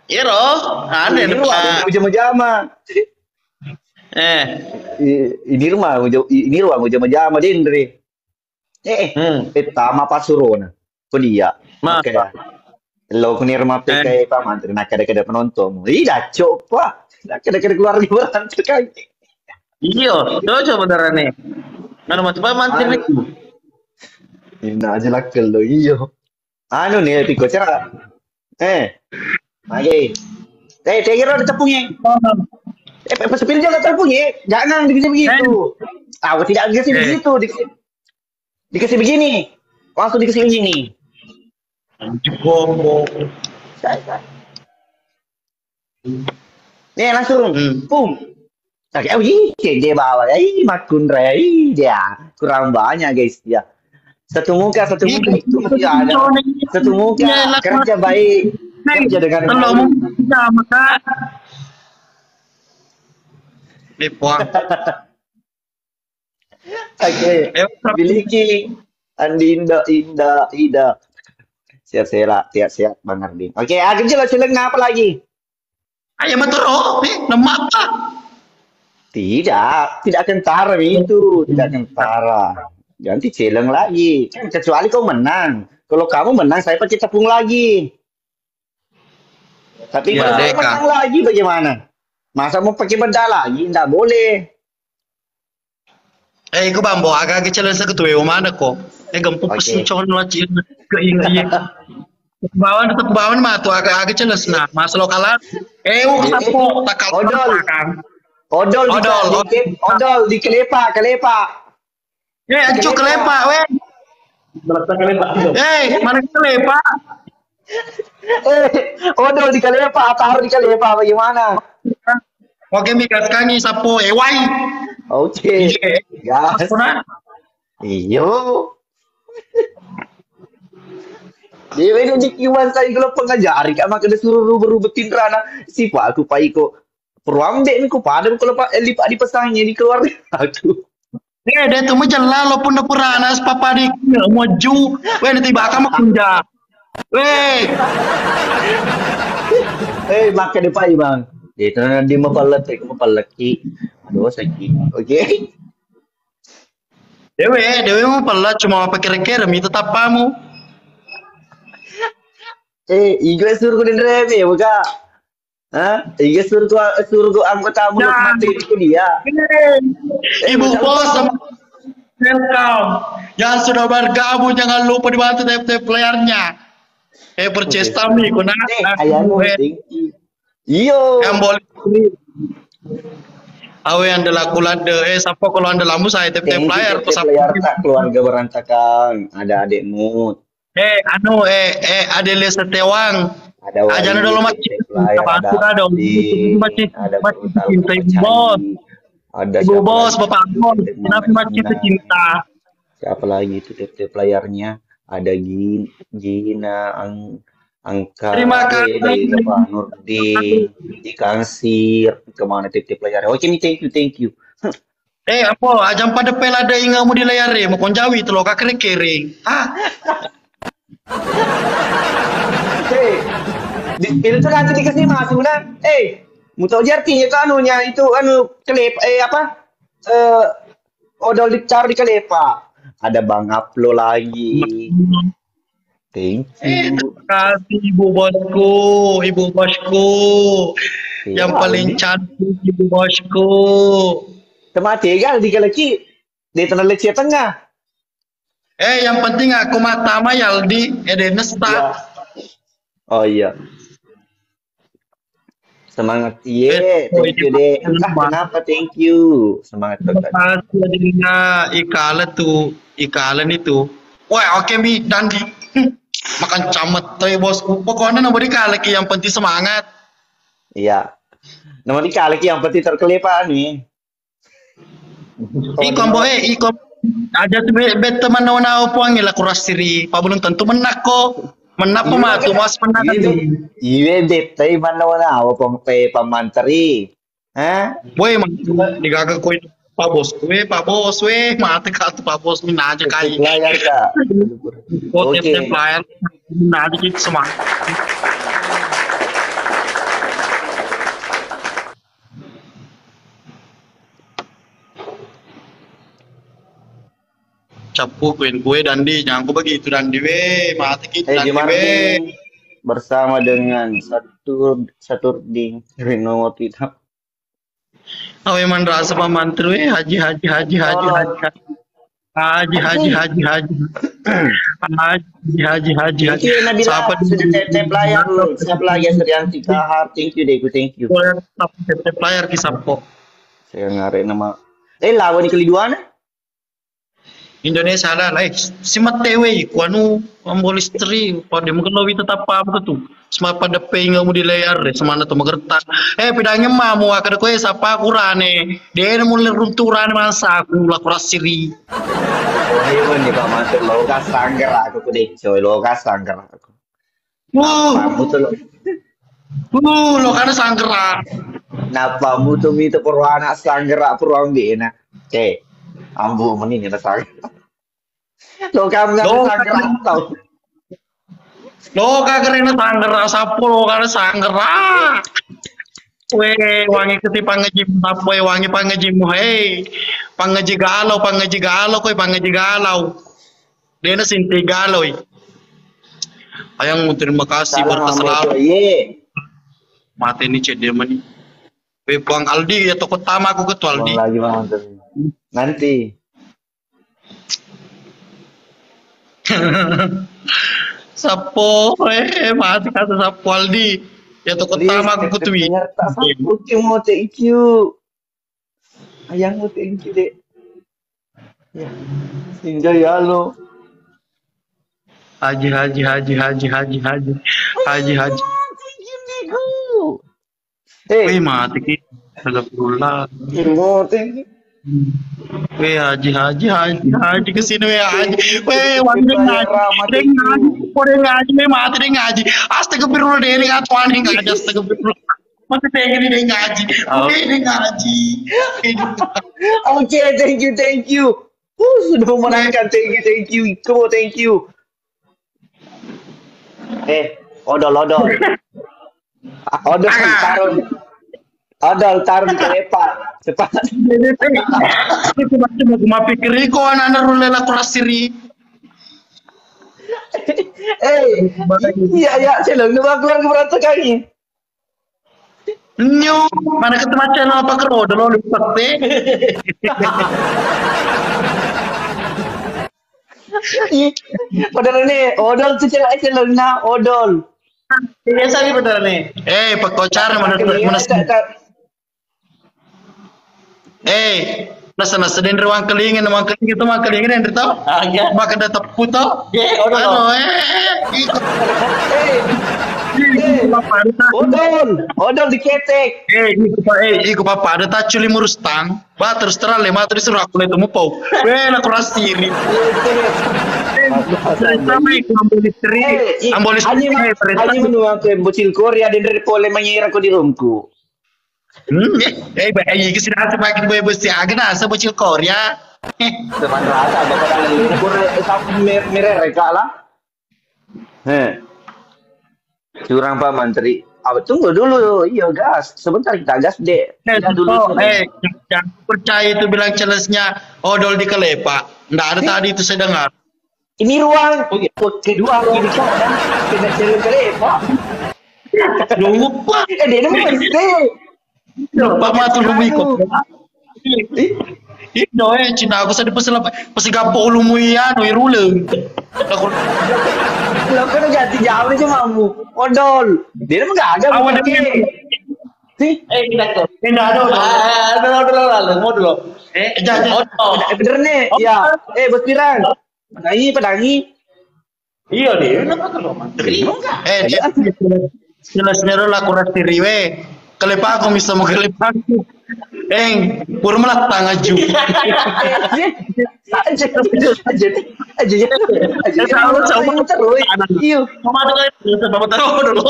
Iro, aneh. Ini ruang jama-jama. Eh. Ini rumah, ini ruang jama-jama, Dendre. Eh, eh, tama pasurona. Ko dia. Oke. Lo kunir mape kai pa mantri, nah, kada-kada penonton. Ih, daco, Pak. Nah, kada-kada keluar di berang, kai. Iyo, cocok beneran nih. Anu, mati, Pak, mantri nih. Ini aja lah, kalau iyo. Anu nih, Piko, cara. Eh. Oke. Eh, saya kira ada tepungnya. Eh, pas sepil juga tepungnya. Jangan dikasih begitu. Aku tidak dikasih begitu, dikasih Dikasih begini. Langsung dikasih begini. Anjing combo. Sai, sai. Nih, langsung. Hmm. Pum. Tak, oh, ih, cek dia bawa. Ih, makunra, ih, dia. Kurang banyak, guys, ya. Satu muka, satu muka itu masih ada. Satu muka, kerja baik, kerja dengan baik. Kalau mau kita, maka Oke. Biliki. Andi Inda, Inda, Ida. Siap, siap, siap, siap, Bang Ardin. Oke, aku jelas, silakan, apa lagi? Ayo, maturo, eh, nama apa? Tidak, tidak kentara itu, tidak kentara. Nanti celeng lagi. Kan kecuali kau menang. Kalau kamu menang, saya pakai tepung lagi. Tapi kalau saya menang lagi bagaimana? Masa mau pakai benda lagi? Nggak boleh. Eh, iko Bambo, aga-aga challenge ke tuwe mana ko? Eh, gempu pesi con la ci ke inga ye. Bawan tetap bawan mah tu aga-aga challenge nah. Mas lo kalah. Eh, u sapo takal odol. Odol di, odol di kelepa, kelepa. Eh, ancu kelepa, weh. Eh, mana kelepa? Eh, odol di kelepa, taruh di kelepa, bagaimana? Oke, mi gas kangi sapo, eh, wai. Oke. Gas. Iyo. Dia ini di kiwan saya kalau pengajari, kak, maka dia suruh rubah-rubah tinrana. Sipa aku paiko. Peruambe ni ku pada ku lepa, eh, lipa dipasangnya di keluarga aku. Eh, dia tu majella lo pun dapurana sepapa di moju. Weh, nanti bakal makunja. Weh. Eh, maka depai, Bang. Itu nanti mapallet, eh, mapallet ki. Aduh, sakit. Oke. Dewe, dewe mapallet cuma mapakere-kere mi tetappamu. Eh, iga suruh ku denreme, buka. Hah? Iya, suruh gua, suruh gua anggota mulut mati itu dia. Ibu bos, welcome. Yang sudah bergabung, jangan lupa dibantu tap-tap layarnya. Eh, percesta mi, kuna. Eh, ayano, thank you. Iyo. Yang boleh. Awe, anda laku lade, eh, siapa kalau anda lamu saya tap-tap layar, tap-tap layar, tak keluarga berantakan, ada adikmu. Eh, anu, eh, eh, Adele Setiawang. Ada Wali, ada Lomak Cipta, ada Abdi, ada Bos. Ada Ibu Bos, Bapak Bos, kenapa Mas Cipta cinta? Siapa lagi itu tip-tip layarnya? Ada Gin-, Gina, Ang-, Angka, terima kasih. Bapak Nurdin, Ikan Sir, kemana tip-tip layarnya? Oke nih, thank you, thank you. Eh, apa? Ajang pada pelada ingamu di layar, eh, mau konjawi itu loh, kakere-kere. Ah. Eh, di, itu tuh nanti dikasih masuk, nah. Eh, mau tahu artinya itu anunya, itu anu, klip, eh, apa? Eh, odol ditaruh di kelepa. Ada Bang Aplo lagi. Thank you. Eh, terima kasih, Ibu Bosku, Ibu Bosku. Iya, yang paling cantik, Ibu Bosku. Temate gal di kalaki, di tengah lecia tengah. Eh, yang penting aku mata mayal di, eh, di nesta. Iya. Oh, iya. Semangat, iye, eh, thank you, Dek. Entah kenapa, thank you. Semangat, Kak. Makasih, Adina. Ikala tuh, ikala nih tuh. Wah, oke, mi, Dandi. Makan camet, tapi bosku. Pokoknya nomor ikala ki, yang penting semangat. Iya. Nomor ikala ki, yang penting terkelepan nih. Iko ambo e, iko aja tu be-, betta mannawa-nawa puangnge la kurasiri, pa belum tentu mennakko. Mennappa matu, mas mennakko. Iwe bettai mannawa-nawa puang pe pammanteri. Ha? Woi, matu digaga koi pa bos, we, pa bos, we, mate ka tu pa bos, minna aja kai. Layar ka. Oke. Layar, minna aja kita semangat. Cappu kuin kue Dandi, nyangku begitu Dandi we, mati kita. Eh, Dandi we. Bersama dengan Satur Saturding Rino tidak. Awe manrasa pamantir we, haji haji haji haji haji. Haji, haji, haji, haji. Haji, haji, haji, haji. Thank you, Nabila. Siapa sudah tap-tap layar lu? Siapa lagi, Asrianti Kahar? Thank you, Deku. Thank you. Tap-tap layar ki sappo. Saya ngare nama. Eh, lawan kali dua na? Indonesia halal, eh, simette wei, kuanu, ambo listri, pada mengkelo wita tappa apa tu. Sema pada pengamu di layar, eh, semana tu magerta. Eh, pedangnya mamu, akada koe sapa kurane. Dena mulai runturane masa aku, la kurasiri. Oh, iya, ini Pak Mansur, lo kasangger aku ku deh, coy, lo kasangger aku. Uh, Nappamu tu lo. Uh, lo kana sanggera. Nappamu tu mita purwana sanggera purwang bena. Eh, ambu meni ni sanggera. Lo kamu nggak Lo sanggera tau. Lo kagerena sanggera, sapo lo kana sanggera. We, wangi keti pangaji, sapo, we, wangi pangajimu, hei. Pangaji galau, pangaji galau, koi pangaji galau. Dena sinti galoi. Ayang, terima kasih. Salam, berkas Ambo selalu. Ye. Mate ni cedde mani. We, Bang Aldi, ya toko tama aku ke tu Aldi. Lagi, Bang, Aldi. Nanti. Sapo, eh, mati kata sapo Aldi. Ya toko tama aku ke tu. Please, dengar tak sapo, Cimo, thank you. Ayang, thank you, Dek. Ya. Sinja ya lo. Haji, haji, haji, haji, haji, haji. Haji, haji. Thank you, Niku. Eh. Wih, mati ki. Astagfirullah. Thank you. Wih, haji, haji, haji, haji ke sini, wih, haji. Wih, wangi deng haji. Deng haji. Kok deng haji, wih, mati deng haji. Astagfirullah, deng haji, astagfirullah. Masih pengen ini ngaji. Oh. Ini ngaji. Oke, thank you, thank you. Uh, sudah memenangkan, thank you, thank you. Come on, thank you. Eh, odol, odol. Odol, tarung. Odol, tarung ke Epa. Cepat. Itu cuma, cuma, cuma pikir iko anak-anak rule la kurasiri. Eh, iya, iya, saya lu, lu keluar ke berantakan ini. Nyu, mana ketemu channel apa kero? Udah lo lipat deh. Ih, padahal nih, odol tuh channel, channelnya odol. Biasa nih padahal nih. Eh, pekocar mana mana. Eh, nasa nasa den ruang kelingan, ruang kelingan itu ruang kelingan yang itu. Ah, iya. Makan ada tepu to. Iya, odol. Anu, eh, eh, eh, iko. Eh, eh, iko papa ada. Odol, odol diketek. Eh, iko pa, eh, iko papa ada taculi murustang. Ba terus terang le, ma terus suruh aku le temu pau. Weh, la kurasiri. Sama iko ambo listrik. Eh, ambo listrik. Anjing, anjing menua ke bocil Korea dan dari pole manyera ko di rumku. Hmm, eh, eh, ba, eh, iko sih rasa pakai boy besi aga nasa bocil Korea. Eh. Teman rasa, bapak dalam ini, kurang, eh, sam-, mer-, merereka lah. Heh. Curang Pak Mantri. Ah, tunggu dulu, iya gas. Sebentar kita gas, Dek. Eh, kita dulu, oh, eh, jangan percaya itu bilang celesnya odol di Kelepa. Nggak ada tadi itu saya dengar. Ini ruang, oh, iya, kedua ruang di sana. Kena celeng Kelepa. Lupa. Eh, dia nama SD. Lupa matu lumi kok. Ih, ih, no, eh, Cina aku sedih pesen apa? Pesen gapo ulumu iya, no, irule. Aku lo kan ganti jawab aja mamu. Odol. Dia nama gak ada. Awan dia. Sih? Eh, kita tuh. Ini ada, ada. Ah, ada, ada, ada, ada. Mau dulu. Eh, jangan. Odol. Eh, bener nih. Ya. Eh, bos Pirang. Pedangi, pedangi. Iya deh, kenapa kalau mantri? Eh, dia jelas nero la kurang tiri we. Kelepa aku bisa mau kelepa aku. Eh, pura malah tangaju. Aja, aja, aja, aja, ya. Aja, ya. Tahu, tahu. Terus. Iya. Sama tuh kan, sama tahu dulu.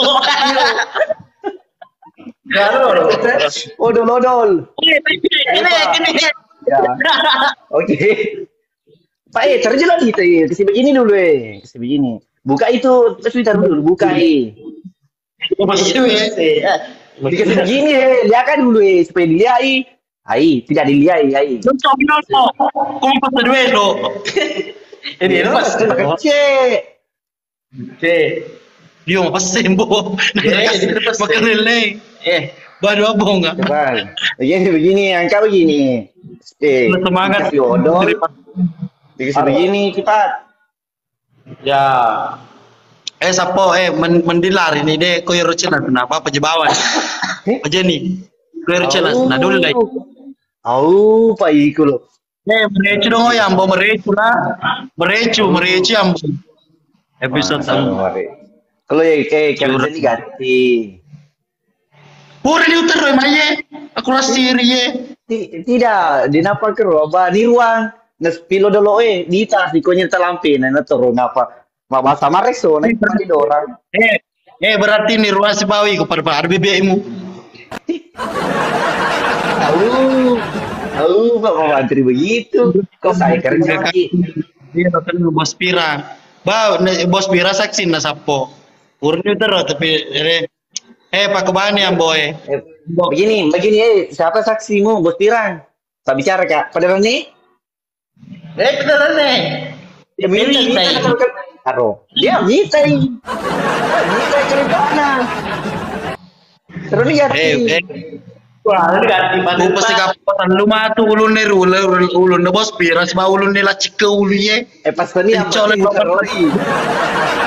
Iya. Odol, odol. Ini, ini, ini. Ya. Oke. Pak, eh, terjun lagi, eh, kasih begini dulu, eh, kasih begini. Buka itu, terus taruh dulu, buka, eh. Apa sih, eh? Dikasih begini, eh, lihat kan dulu, eh, supaya dilihat, eh. Ai, tidak dilihat, eh, ai. Lu coba dulu, kok pas kedua, lo? Ini, lu pas kedua. Cek. Oke. Dio, apa sembo? Eh, jadi pas makan lele. Eh. Baru abong, ah. Cepat. Begini, begini, angkat begini. Eh, semangat. Dikasih odol. Dikasih begini, cepat. Ya. Eh, sapo, eh, men-, mending lari nih, deh. Kok iro cina, kenapa? Apa je bawa nih? Eh? Apa je nih? Kok iro cina, nah, dulu, deh. Au, Pak, iku lo. Eh, merecu dong, oh, Ambo, merecu lah. Merecu, merecu, Ambo. Episode Ambo. Kalau ya, eh, kerja diganti. Pura diutar, Roy, maye. Aku rasiri, ye. Ti-, tidak, dinapa ke Roba? Di ruang. Nes pilo dolo, eh, di tas, di konyol telampe, nah, nah, turun apa? Ma-, bahasa Mareso, nah, itu di orang. Eh, eh, berarti ini ruang sibawi, kau pada, pada bebekmu. Tahu, tahu, Bapak Mantri begitu. Kok saya kerja, Ki? Iya, kan Bos Pira. Ba, ne, Bos Pira saksi na sappo. Urni terus, tapi, eh, eh, Pak Kebani, Ambo, eh. Eh, begini, begini, eh, siapa saksimu, Bos Pira? Tak bicara, Kak. Pada nih? Eh, beneran nih. Ya, minta, minta, minta, kalau kan, aro. Dia minta, minta ceritana. Terus lihat. Eh, eh. Wah, ini ganti pada. Ku pasti kapal lu matu ulunne ru-, ulunne Bos Pira, sebab ulunne lacik ke ulu ye. Eh, pas ini yang penting mutaroi.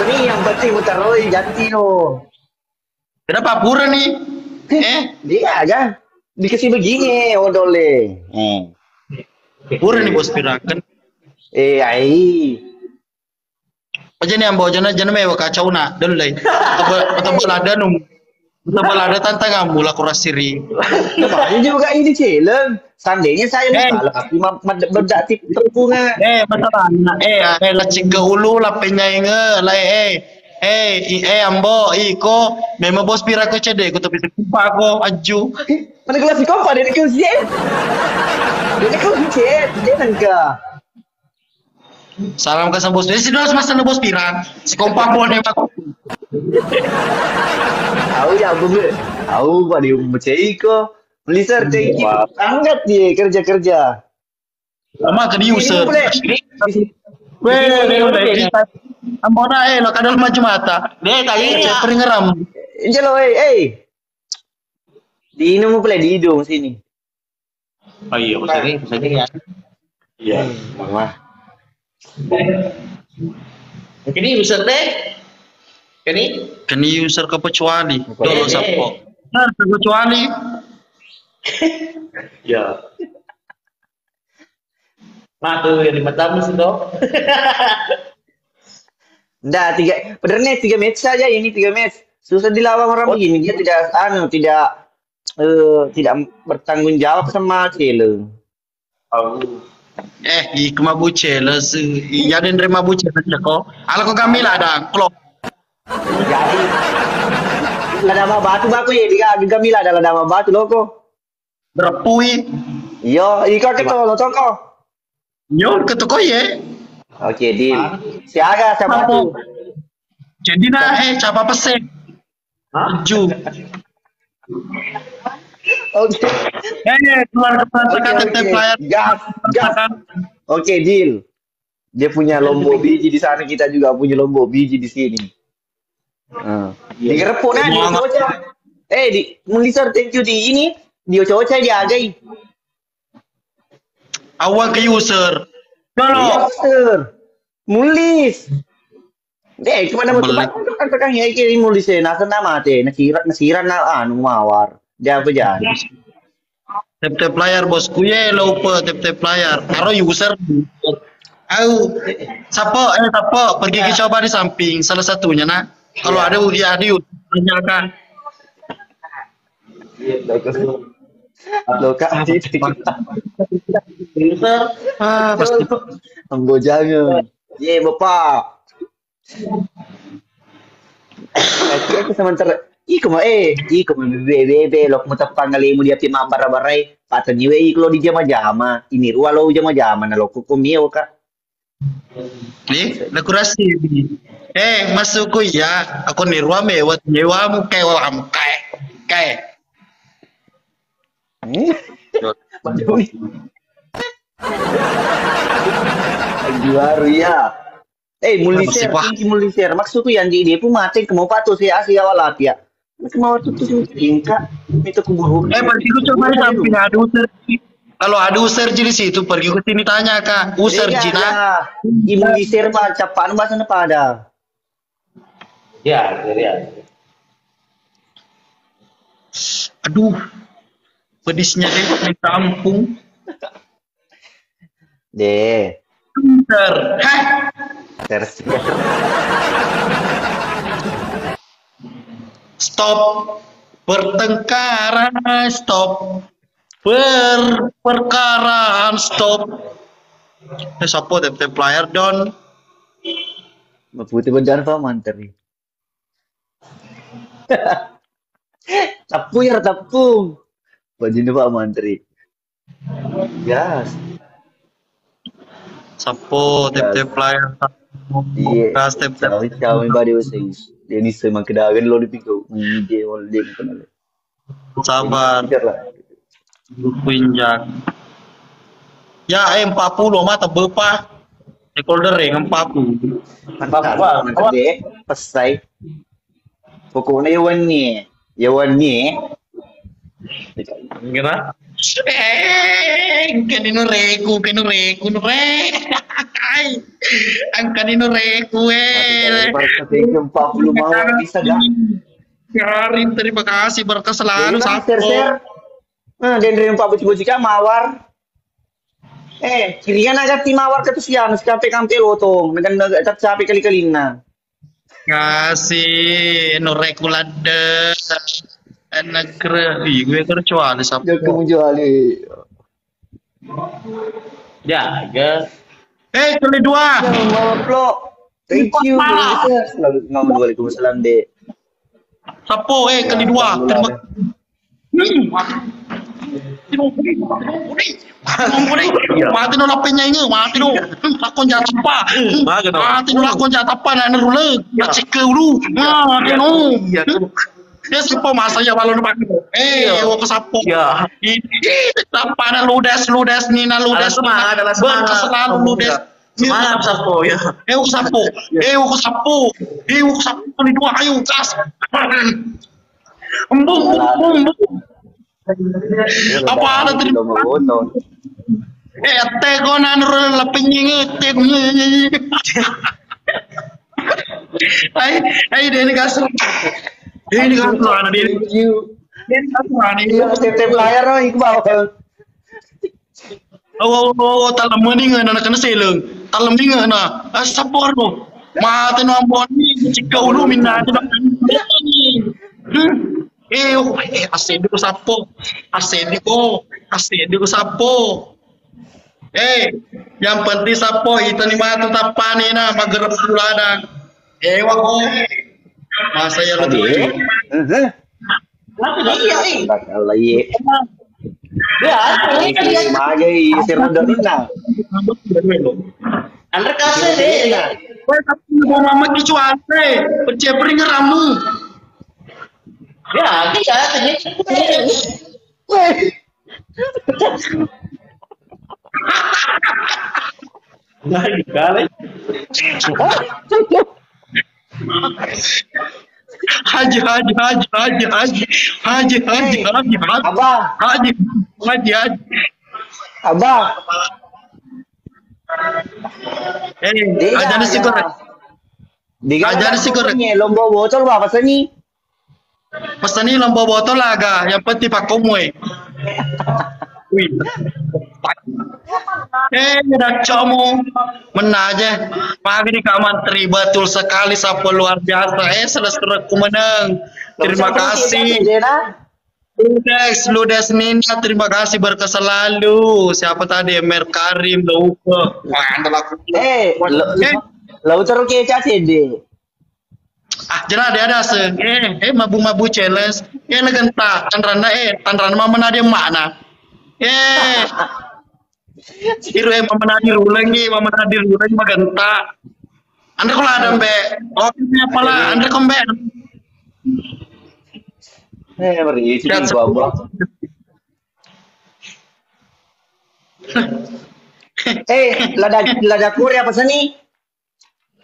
Ini yang penting mutaroi, ganti no. Kenapa pura nih? Eh? Dia aja. Dikasih begini, odole. Hmm. Pura nih, Bos Pira, kan? Eh, ai. Aja nih, Ambo, jana, jana mewa kacau nak, dulu deh. Tebel, tebel ada num. Tebel ada tantanganmu lah, kurasiri. Namanya juga ini challenge. Seandainya saya, eh, salah, pasti ma-, ma-, bedak tip-, tepung, eh. Eh, masalahnya, eh, eh, lacik ke ulu, lapenya inge, lah, eh, eh, i-, eh, Ambo, iko, memang Bos Pira ke cedek, ku tapi sekupa ko, aju. Mana gelas sekupa, dia ke usia? Dia ke usia, dia nengka. Salam ke Bos Pira. Eh, sini harus masalah Bos Pira. Si kompak pun emang. Tahu ya, Bu. Tahu, Pak, di Umum Ceiko. Beli sir, thank you. Angkat dia kerja-kerja. Sama ke di user. Weh, weh, weh. Ambona, eh, lo kadal maju mata. Deh, tadi ya. Peringeram. Jelo, eh, eh. Di ini mau play di hidung sini. Oh iya, bisa nih, bisa nih ya. Iya. Mama. Oke, ini user deh. Ini? Keni user kecuali. Dolo sappo. Nah, kecuali. Ya. Nah, tuh yang di matamu sih, toh. Nggak, tiga, benernya tiga match saja ini, tiga match. Susah dilawan orang begini, dia tidak, anu, tidak, eh, tidak bertanggung jawab sama Cele. Oh. Eh, iko mabucele, iya denre mabucele ceko. Ala ko kami ladang, klok. Jadi, ladang batu baku ya, dia kami ladang, ladang batu loko. Berepui. Iyo, iko ketolo toko. Yo, ketoko ye. Oke, deal. Siaga sama tu. Jadi na, eh, capa pese. Ju. Oke. Eh, keluar ke Oke, oke. Gas, gas. Oke, deal. Dia punya Lombok biji di sana, kita juga punya Lombok biji di sini. Ah. Digerepuk nah, dia coca. Eh, di Mulisar, thank you di ini, dia coca, dia agai. Awal ke user. Kalau user. Mulis. Eh, cuma nama tempat kan, kan, ya, ini Mulis, eh, nasa nama teh, nasira, nasira na anu mawar. Dia apa jadi? Tap-tap layar, bosku. Ye, lupa tap-tap layar. Karo user. Au. Sapo, eh, sapo. Pergi ke coba di samping. Salah satunya, nak. Kalau ada, ya, ada, tanyakan. Iya, bagus. Halo, Kak. User. Ah, pasti. Ambo jangan. Ye, Bapak. Aku, aku sementara, iko ma, eh, iko ma, bebe, bebe, lo mutepang ngalemu dia pi mabbara-barai, pateni we iko lo dijama-jama, ini rua lo jama-jama, na lo kuku mio, Kak. Eh, lo kurasi. Eh, masukku ya, aku ni rua mewa, mewa mu kayak wam, kayak, kayak. Hmm? Juaru ya. Eh, Muliser, tinggi Muliser. Maksudku yang di dia pun mati, mau patuh si asi awal api ya. Mau tuh tuh tingkat, itu kuburu. Eh, pergi ku coba di samping, ada user. Kalau ada user di situ, pergi ke sini tanya, Kak. User Jina. Di Muliser, Pak, capaan bahasa pada. Ya, ya. Aduh, pedisnya deh, minta ampun. De. Ter. Heh. Tersier. Stop pertengkaran, stop per perkaraan, stop. Eh, sapo tep-tep layar, Don? Maputi bajang pa manteri. Teppu ya, teppu. Bajinna pa manteri. Gas. Sapo tep-tep layar. Iya. Gas tep-tep. Kami, kami badi usai. Jadi semakin dagen lo dipikau. Ide oleh kenal. Sabar. Pikir lah. Kuinjak. Ya, eh, empat puluh mata bepa. Stakeholder yang empat puluh. Mantap, mantap deh. Pesai. Pokoknya ya wani. Ya wani. Gimana? Eh, engka ni nureku, engka nureku, nure. Engka ni nureku, eh. Empat puluh mawar bisa gak? Karim, terima kasih, berkah selalu, Sapo. Sapo. Nah, dan dari empat bocil-bocil kan mawar. Eh, kirian agak ti mawar ke tuh siang, sekampe-kampe lotong, dengan agak tercapai kali-kalinna. Kasih, nureku ladde. Negeri, ih, gue kercuali, Sapo. Dia kemujuali. Jaga. Eh, kali dua. Mawar, bro. Thank you. Parah. Selalu ngomong waalaikumsalam, Dek. Sapo, eh, kali dua. Terima Hmm. Mati no, mati no, mati no. Mati no, lappenya inge, mati no. Lakon jatapa. Mati no, lakon jatapa, na nerule. Macike ulu. Mati no. Ya, Sapo, masa ya, balon pakai. Eh, woko Sapo. Ih, ih, Sapo na ludes, ludes ni, na ludes. Berkah selalu, ludes. Semangat, Sapo, ya. Eh, woko Sapo. Eh, woko Sapo. Eh, woko Sapo. Kali dua, ayo, gas. Embung, embung, embung. Apa ada tadi? Eh, teko nanro lapenying, teko. Ai, ai, dia ini kasar. Dia ini kasar, anak dia. Dia ini kasar, anak dia. Iya, tep-tep layar, oh, Iqbal. Oh, oh, oh, talem mending na kena seleng. Talem mending na. Ah, Sapo ro. Mate no amboni, cika ulu minna. Eh, oh, eh, asedi ko Sapo. Asedi ko, asedi ko Sapo. Eh, yang penting Sapo, itani matu tappani na, magerep ladang. Eh, wako. Masa ya lo tuh. Iya, iya. Ya, ini magai siranda. Anre kasih deh. Woi, tapi mau mama kicuan, eh, percaya pering ngeramu. Ya, iya, tadi. Woi. Nah, gimana? Haji, haji, haji, haji, haji, haji, haji, haji, haji, haji, Abah. Haji, haji, haji. Abah. Eh, aja na sigoreng. Diga Aja na sigoreng. Lombo botol apa seni? Pesan ni lombo botol aga, yang penting pakomu eh. Wih. Eh, dacomu. Menna aja. Pagi di Kak Mantri, betul sekali, Sapo luar biasa. Eh, selesai ku menang. Terima kasih. Ludes, Ludes Nina, terima kasih, berkah selalu. Siapa tadi? Emer Karim, Louke. Wah, anda laku. Eh, lo, Eh. Lo terus kecap sih deh. Ah, jena de ada se. Eh, eh, mabu-mabu challenge. Eh, na genta, tanranna, eh, tanranna mama na de mana. Eh. Iru, eh, mama na di ruleng, eh, mama na di ruleng magenta. Anda kula ada mbe. Oh, ini apalah, anda kok mbe. Eh, meri isi Lihat gua, gua. Eh, lada lada Korea apa seni?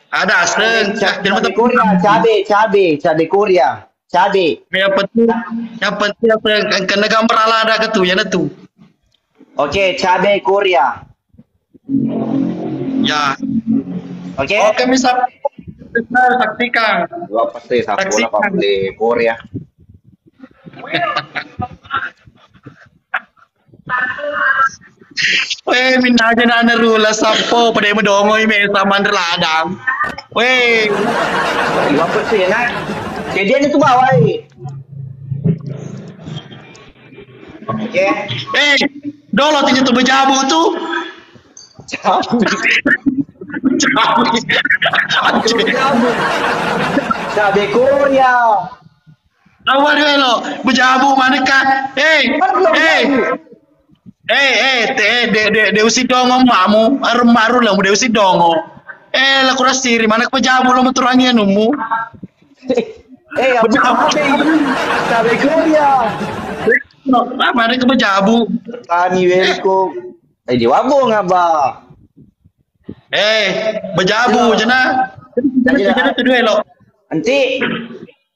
Ada aseng. Ca- Cabe Korea, cabe, cabe, cabe Korea, cabe. Yang penting, yang penting apa yang kena gambar ala ada ke tu, ya tu. Oke, cabe Korea. Ya. Oke. Oke, bisa. Bisa saksikan. Gua pasti Sapo Saksikan. Apa beli Korea. Eh, minna aja nana rula sappo, pada medongoi mesa manre ladang. Weh. Wah, pasti enak. Jadi itu bawah. Oke. Eh, dolo tanya tu bejabu tu. Jabu. Jabu. Jabu. Jabu Korea. Awa deh lo, bejabu mana kah? Eh, eh. Eh, eh, te, de, de, de usidongo mamu, arum maru lo, de usidongo. Eh, la kurasiri, mana ke bejabu lo meturangi anumu? Eh, apa? Bejabu. Jabu Korea. Lo, mana ke bejabu? Kami welcome. Eh, di wabong apa? Eh, bejabu jena. Jadi, jena tu dua lo. Nanti,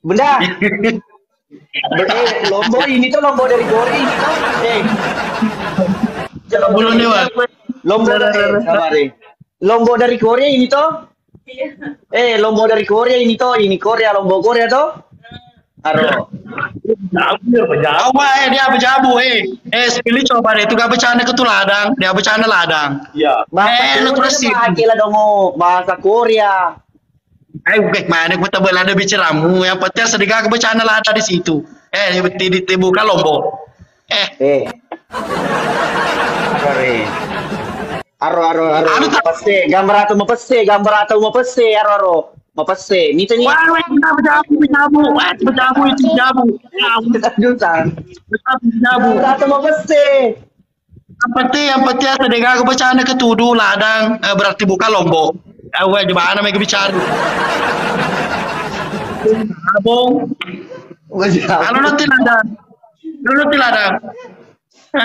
bunda. Bunda, eh, lombo ini tuh lombo dari Korea ini tuh. Eh. Coba belum nih, Wak. Lombo dari, sabar, eh. Lombo dari Korea ini tuh. Eh, lombo dari Korea ini toh, ini Korea, lombo Korea toh. Aro. Jawa, eh, dia apa jabu, eh. Eh, sepili coba deh, itu gak bercanda ke tu ladang, dia bercanda ladang. Iya. Bahasa Korea pakai lah dong, oh. Bahasa Korea. Eh, oke, mana gue tebel ada bicaramu, yang penting sedekah ke bercanda ladang di situ. Eh, di, di, dibuka lombo. Eh. Eh. Sorry. Aro, aro, aro. Anu tak mapesse, gambar atau mapesse, gambar atau mapesse, aro, aro. Mapesse. Mita ni. Wah, wah, kita berjabu, berjabu. Wah, berjabu itu berjabu. Juta. Berjabu, berjabu. Gambar atau mapesse. Yang penting, yang penting ada dengar aku baca anak ketuduh ladang, eh, berarti bukan lombok. Eh, wah, gimana mereka bicara? Abong. Wajah. Kalau nanti ladang, kalau nanti ladang.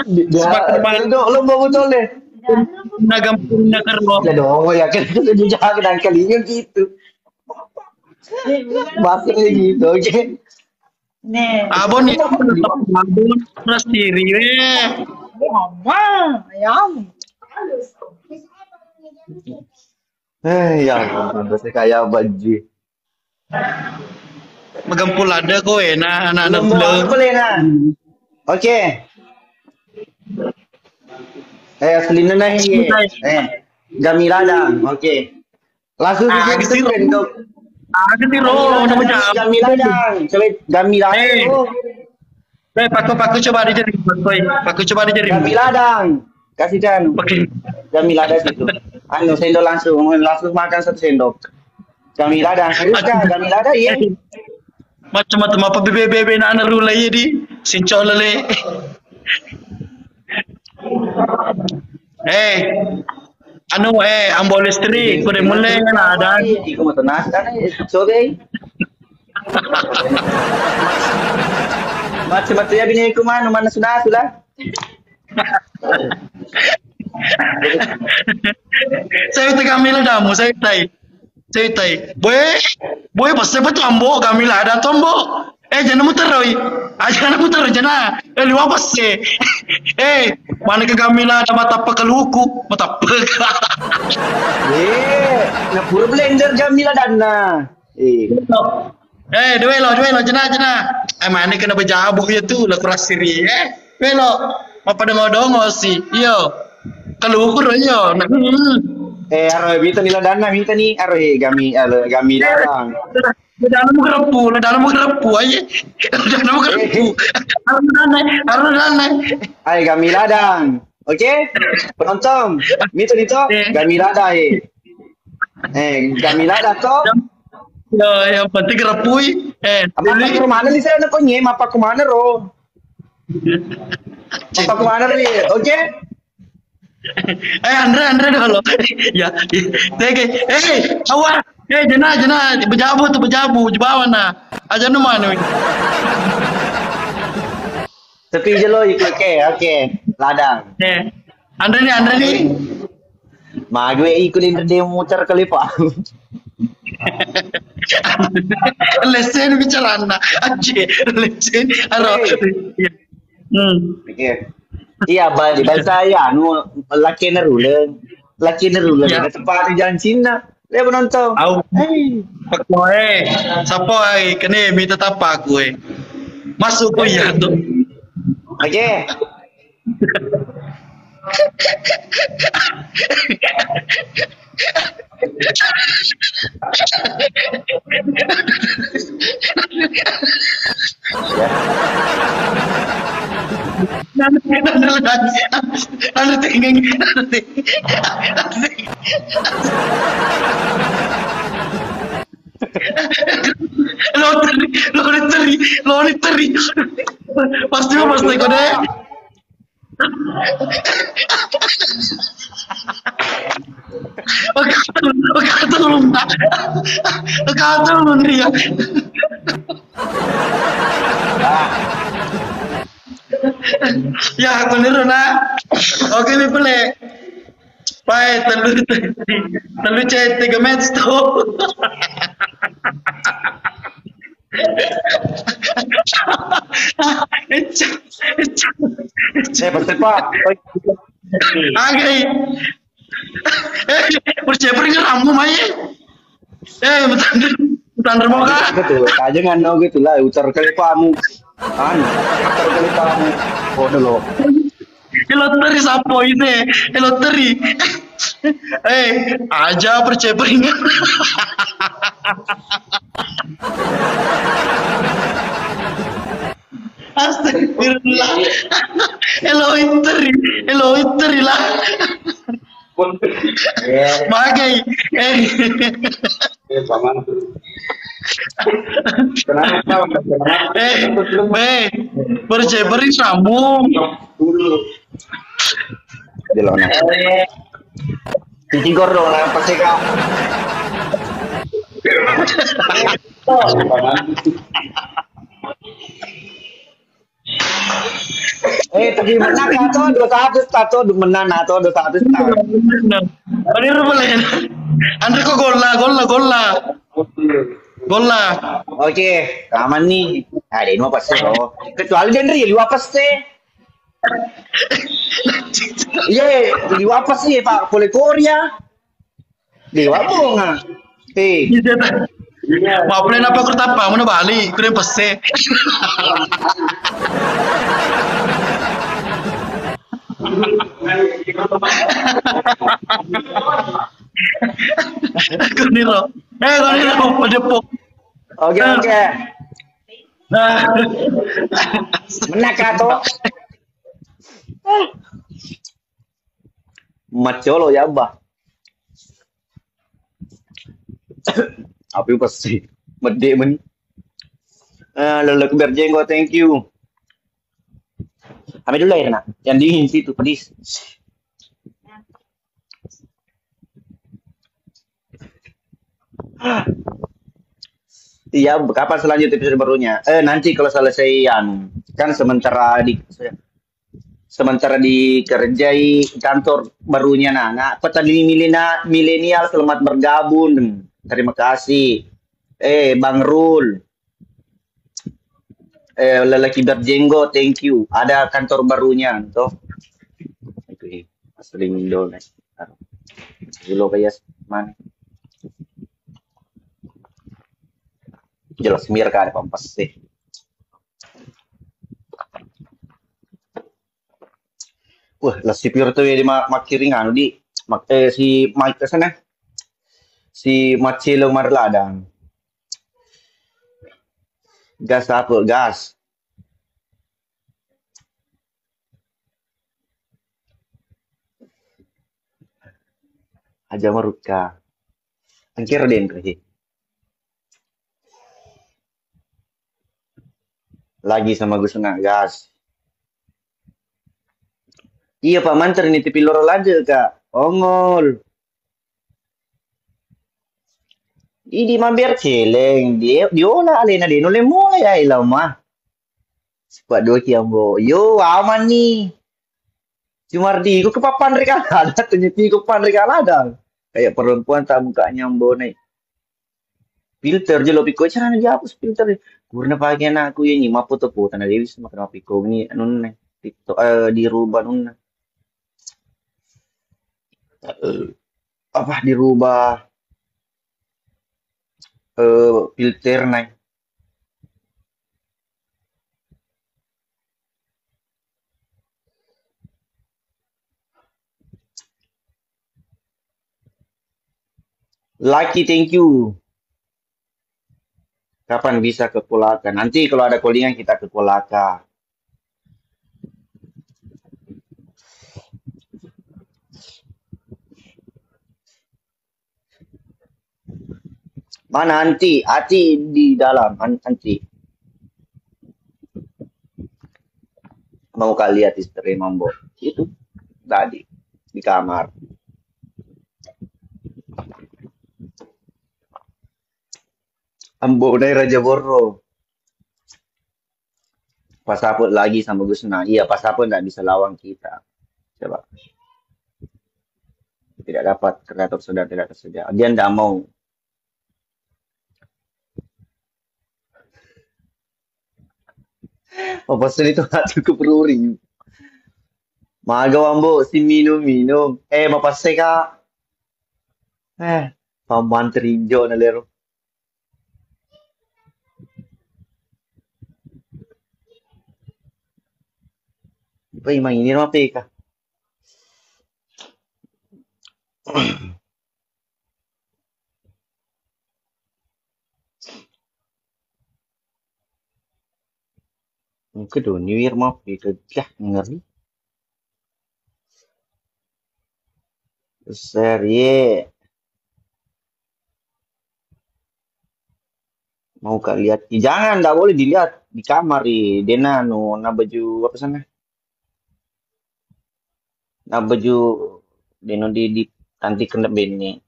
Di-, dia, sebab kemarin itu lomba betul deh. Nagam, nagar lo. Ya dong, ya kan itu juga jangan kalinya gitu. Bahasanya gitu, oke. Nih. Abon ni, abon terus diri, weh. Mama, ayam. Eh, ya ampun, terus kayak baju. Magempul ada ko, eh, nah, anak-anak. Belum muda. Apa, Lena? Oke. Eh, asli nana ini. Eh, Gami Ladang. Oke. Langsung ah, gitu, gitu. Ah, gitu, Gami Ladang, nama jam. Gami Ladang. Coba Gami Ladang. Eh. Oh. Eh, paku, paku coba dijaring, paku, paku coba dijaring. Gami Ladang. Kasih kan. Oke. Gami Ladang situ. Anu, sendok langsung, langsung makan satu sendok. Gami Ladang, serius kan? Gami Ladang, iya. Macam-macam apa bebe-bebe na anu rula iya di. Sincol lele. Eh, anu, eh, ambo listrik, kode mulai na ada. Iko mau tenang kan, eh, coba. Macam-macam ya bini aku mana, mana sudah, sudah. Saya tekan mila damu, saya tai. Saya tai. Boy, boy, pas saya betul ambo, kami lah ada tombo. Eh, jangan muter, Roy. Ah, jangan muter, jangan. Eh, liwa pas saya. Eh, mana ke kami lah ada mata pekaluku, mata peka. Eh, na pura blender kami lah dana. Eh. Eh, dua lo, dua lo, jena, jena. Eh, mana kena berjabu ya tu, lah kurang siri, eh. Dua lo, apa dengo-dengo sih? Iyo. Kalau ukur, iyo. Nah, hmm. Eh, aro, minta ni ladanna, minta ni. Aro, eh, gami, aro, gami ladang. Ladanna mau gerepu, ladanna mau gerepu, aye. Ladanna mau gerepu. Aro, ladanna, aro, ladanna. Ayo, gami ladang. Oke? Penonton, mito, mito, eh. Gami lada, eh. Eh, gami lada, to? Ya, yang penting gerepui. Eh, apa ini. Aku mana di sana, kok nyem, apa aku mana, ro? Apa aku mana, ri? Oke? Eh, Andre, Andre dulu. Ya, ya. Oke. Eh, awas. Eh, jena, jena, bejabu tu, bejabu, jebawa na. Aja nu mana. Tapi jelo, oke, oke, ladang. Eh, Andre ni, Andre ni. Mague iku ni de muter kali, Pak. Lesen bicarana. Aje, lesen. Aro. Hei. Hmm. Oke. Iya, balik. Balik saya, anu, laki neruleng. Laki neruleng. Ya. Tempat jancinna. Dia penonton. Au. Hei. Pakoe. Sapa ai kene mita tapa kue. Masuk ko iya tu. Oke. Nanti, nanti, nanti, nanti, nanti, nanti. Loteri, loteri, loteri. Pasti mau pasti kau deh. Betul, betul, Pak. Betul, Pak. Ya, aku niru, nah. Oke, mi pule. Pae, tellu, tellu chat, tiga match to. Ecca, ecca, ecca. Eh, pasti, Pak. Agai. Eh, percaya pernah ngeramu, mai. Eh, betul, betul, mau kah? Gitu, aja nggak gitu lah, utar kali pamu. Kan, utar kali pamu. Oh, dulu. E loteri sappo ite, e loteri. Eh, aja percaya peringat. Astagfirullah. E loteri, e loteri lah. Iya. Magai. Eh. Eh, Paman. Kenapa? Kenapa? Eh, be, percaya peringat kamu. Dulu. Jelona. Cicigor dong, lah, pasti kau. Eh, tapi menang ya, tuh, dua satu, satu, menang, atau dua satu, satu. Bener, boleh. Andre kok gol lah, gol lah, gol lah. Gol lah. Oke, aman nih. Ada ini apa sih, oh? Kecuali Denri, lu apa sih? Iya, liwa apa sih, Pak? Pole Korea. Liwa apa, nggak? Eh. Maaf, lain apa aku tapa, mana balik, keren pese. Aku nih, loh. Eh, kau nih, loh, pada pok. Oke, oke. Nah. Menang, Kak, tuh. Maccolo ya, Abba. Api pasti. Medde meni. Eh, lelek berjenggot, thank you. Kami dulu lahir, nak. Yang dingin situ, pedis. Iya, kapan selanjutnya episode barunya? Eh, nanti kalau selesai, anu, kan sementara di sementara dikerjai kantor barunya, nah, nah, petani milena-, milenial, selamat bergabung. Terima kasih. Eh, Bang Rul. Eh, lelaki berjenggot, thank you. Ada kantor barunya, toh. Oke, asli Indo, nih. Dulu kayak mana? Jelas mir kan, pampas sih. Wah, lasi piro tu di ma-, makkiring anu di mak-, eh, si Mike sana. Si Marcelo Marladang. Gas apa? Gas. Aja marukka. Angkir Denri. Lagi sama Gus Nagas. Iya, Pak Mantri, nitip loro ladde, Kak. Ongol. Idi mabiar celeng, di-, diola alena de nulle mulai ai lau mah. Sippa dua ki ambo. Yo, aman ni. Cumardi, iko kepapan rekaladang, tanya iko kepapan rekaladang. Kayak perempuan tak buka nyambo nih. Filter jelo piko, carana dihapus filter. Purna pake anakku, ya, nyi, mafoto-foto na Dewi sama kenapa piko ini anunna, TikTok, eh, dirubah anunna. Eh, apa dirubah, eh, filter na. Lucky, thank you. Kapan bisa ke Kolaka? Nanti kalau ada callingan kita ke Kolaka. Mana Anti? Ati di dalam, An-, Anti. Mau kalian istri Mambo? Itu tadi di kamar. Ambo nai Raja Borro. Pasaput lagi sama Gusna. Iya, Pasaput nggak bisa lawan kita. Coba. Tidak dapat, ternyata sudah tidak tersedia. Dia nggak mau. Apa sih itu? Cukup ruri. Maga Wambo si minum-minum. Eh, mapasse, Kak. Eh, pamantri injo na lero. Pai maini ro P K. Mungkin do New Year mau P K, ngeri. Share ye. Mau kak lihat? Ih, jangan, nggak boleh dilihat di kamar. Ih, dena anu, na baju apa sana? Na baju deno di, di nanti kena benne.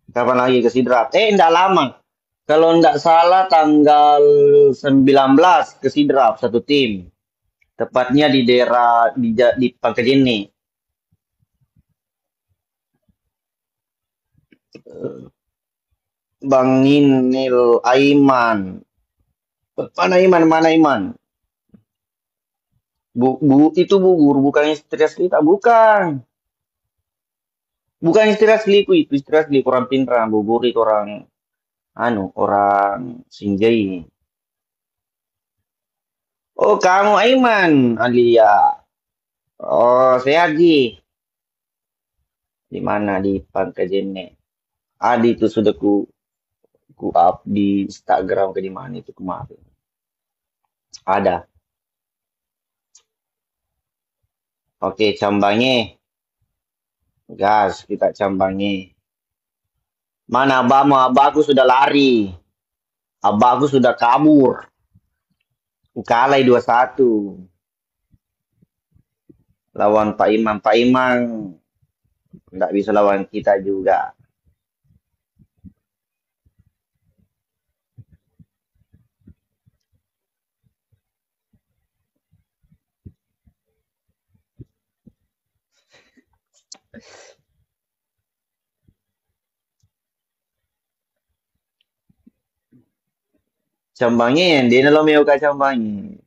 Kapan lagi ke Sidrap? Eh, ndak lama. Kalau ndak salah tanggal sembilan belas ke Sidrap satu tim. Tepatnya di daerah di, Ja- di Pangkajene. Bang Inil Aiman. Mana Iman? Mana Iman? Bu, bu, itu Bu Guru bukan istri asli tak? Bukan. Bukan istri asliku itu, istri asli orang Pinrang, Bu Guru itu orang anu, orang Sinjai. Oh, kamu Aiman, Alia. Oh, sehat ji. Di mana? Di Pangkajene. Adi itu sudah ku ku up di Instagram ke di mana itu kemarin. Ada. Oke, Cambange. Gas, kita Cambange. Mana abahmu? Abahku sudah lari. Abahku sudah kabur. Kalai dua satu. Lawan Pak Imang. Pak Imang nggak bisa lawan kita juga. Cambange, dena lo meo ka Cambange.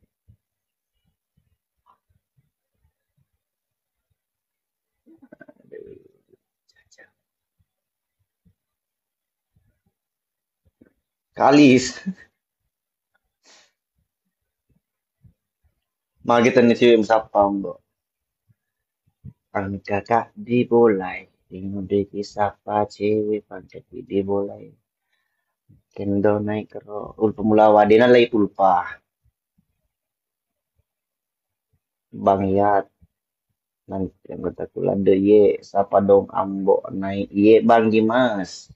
Kalis. Magi tenni siwe musappa, Mbok. Engka ka di bolai, inudeki sapa cewek, pangkaki di bolai. Kendo naik kero, ulpa mulawa, dena lai ulpa. Bang Yat, nanti anggota kula de ye, sapa dong Ambo naik ye, Bang Dimas.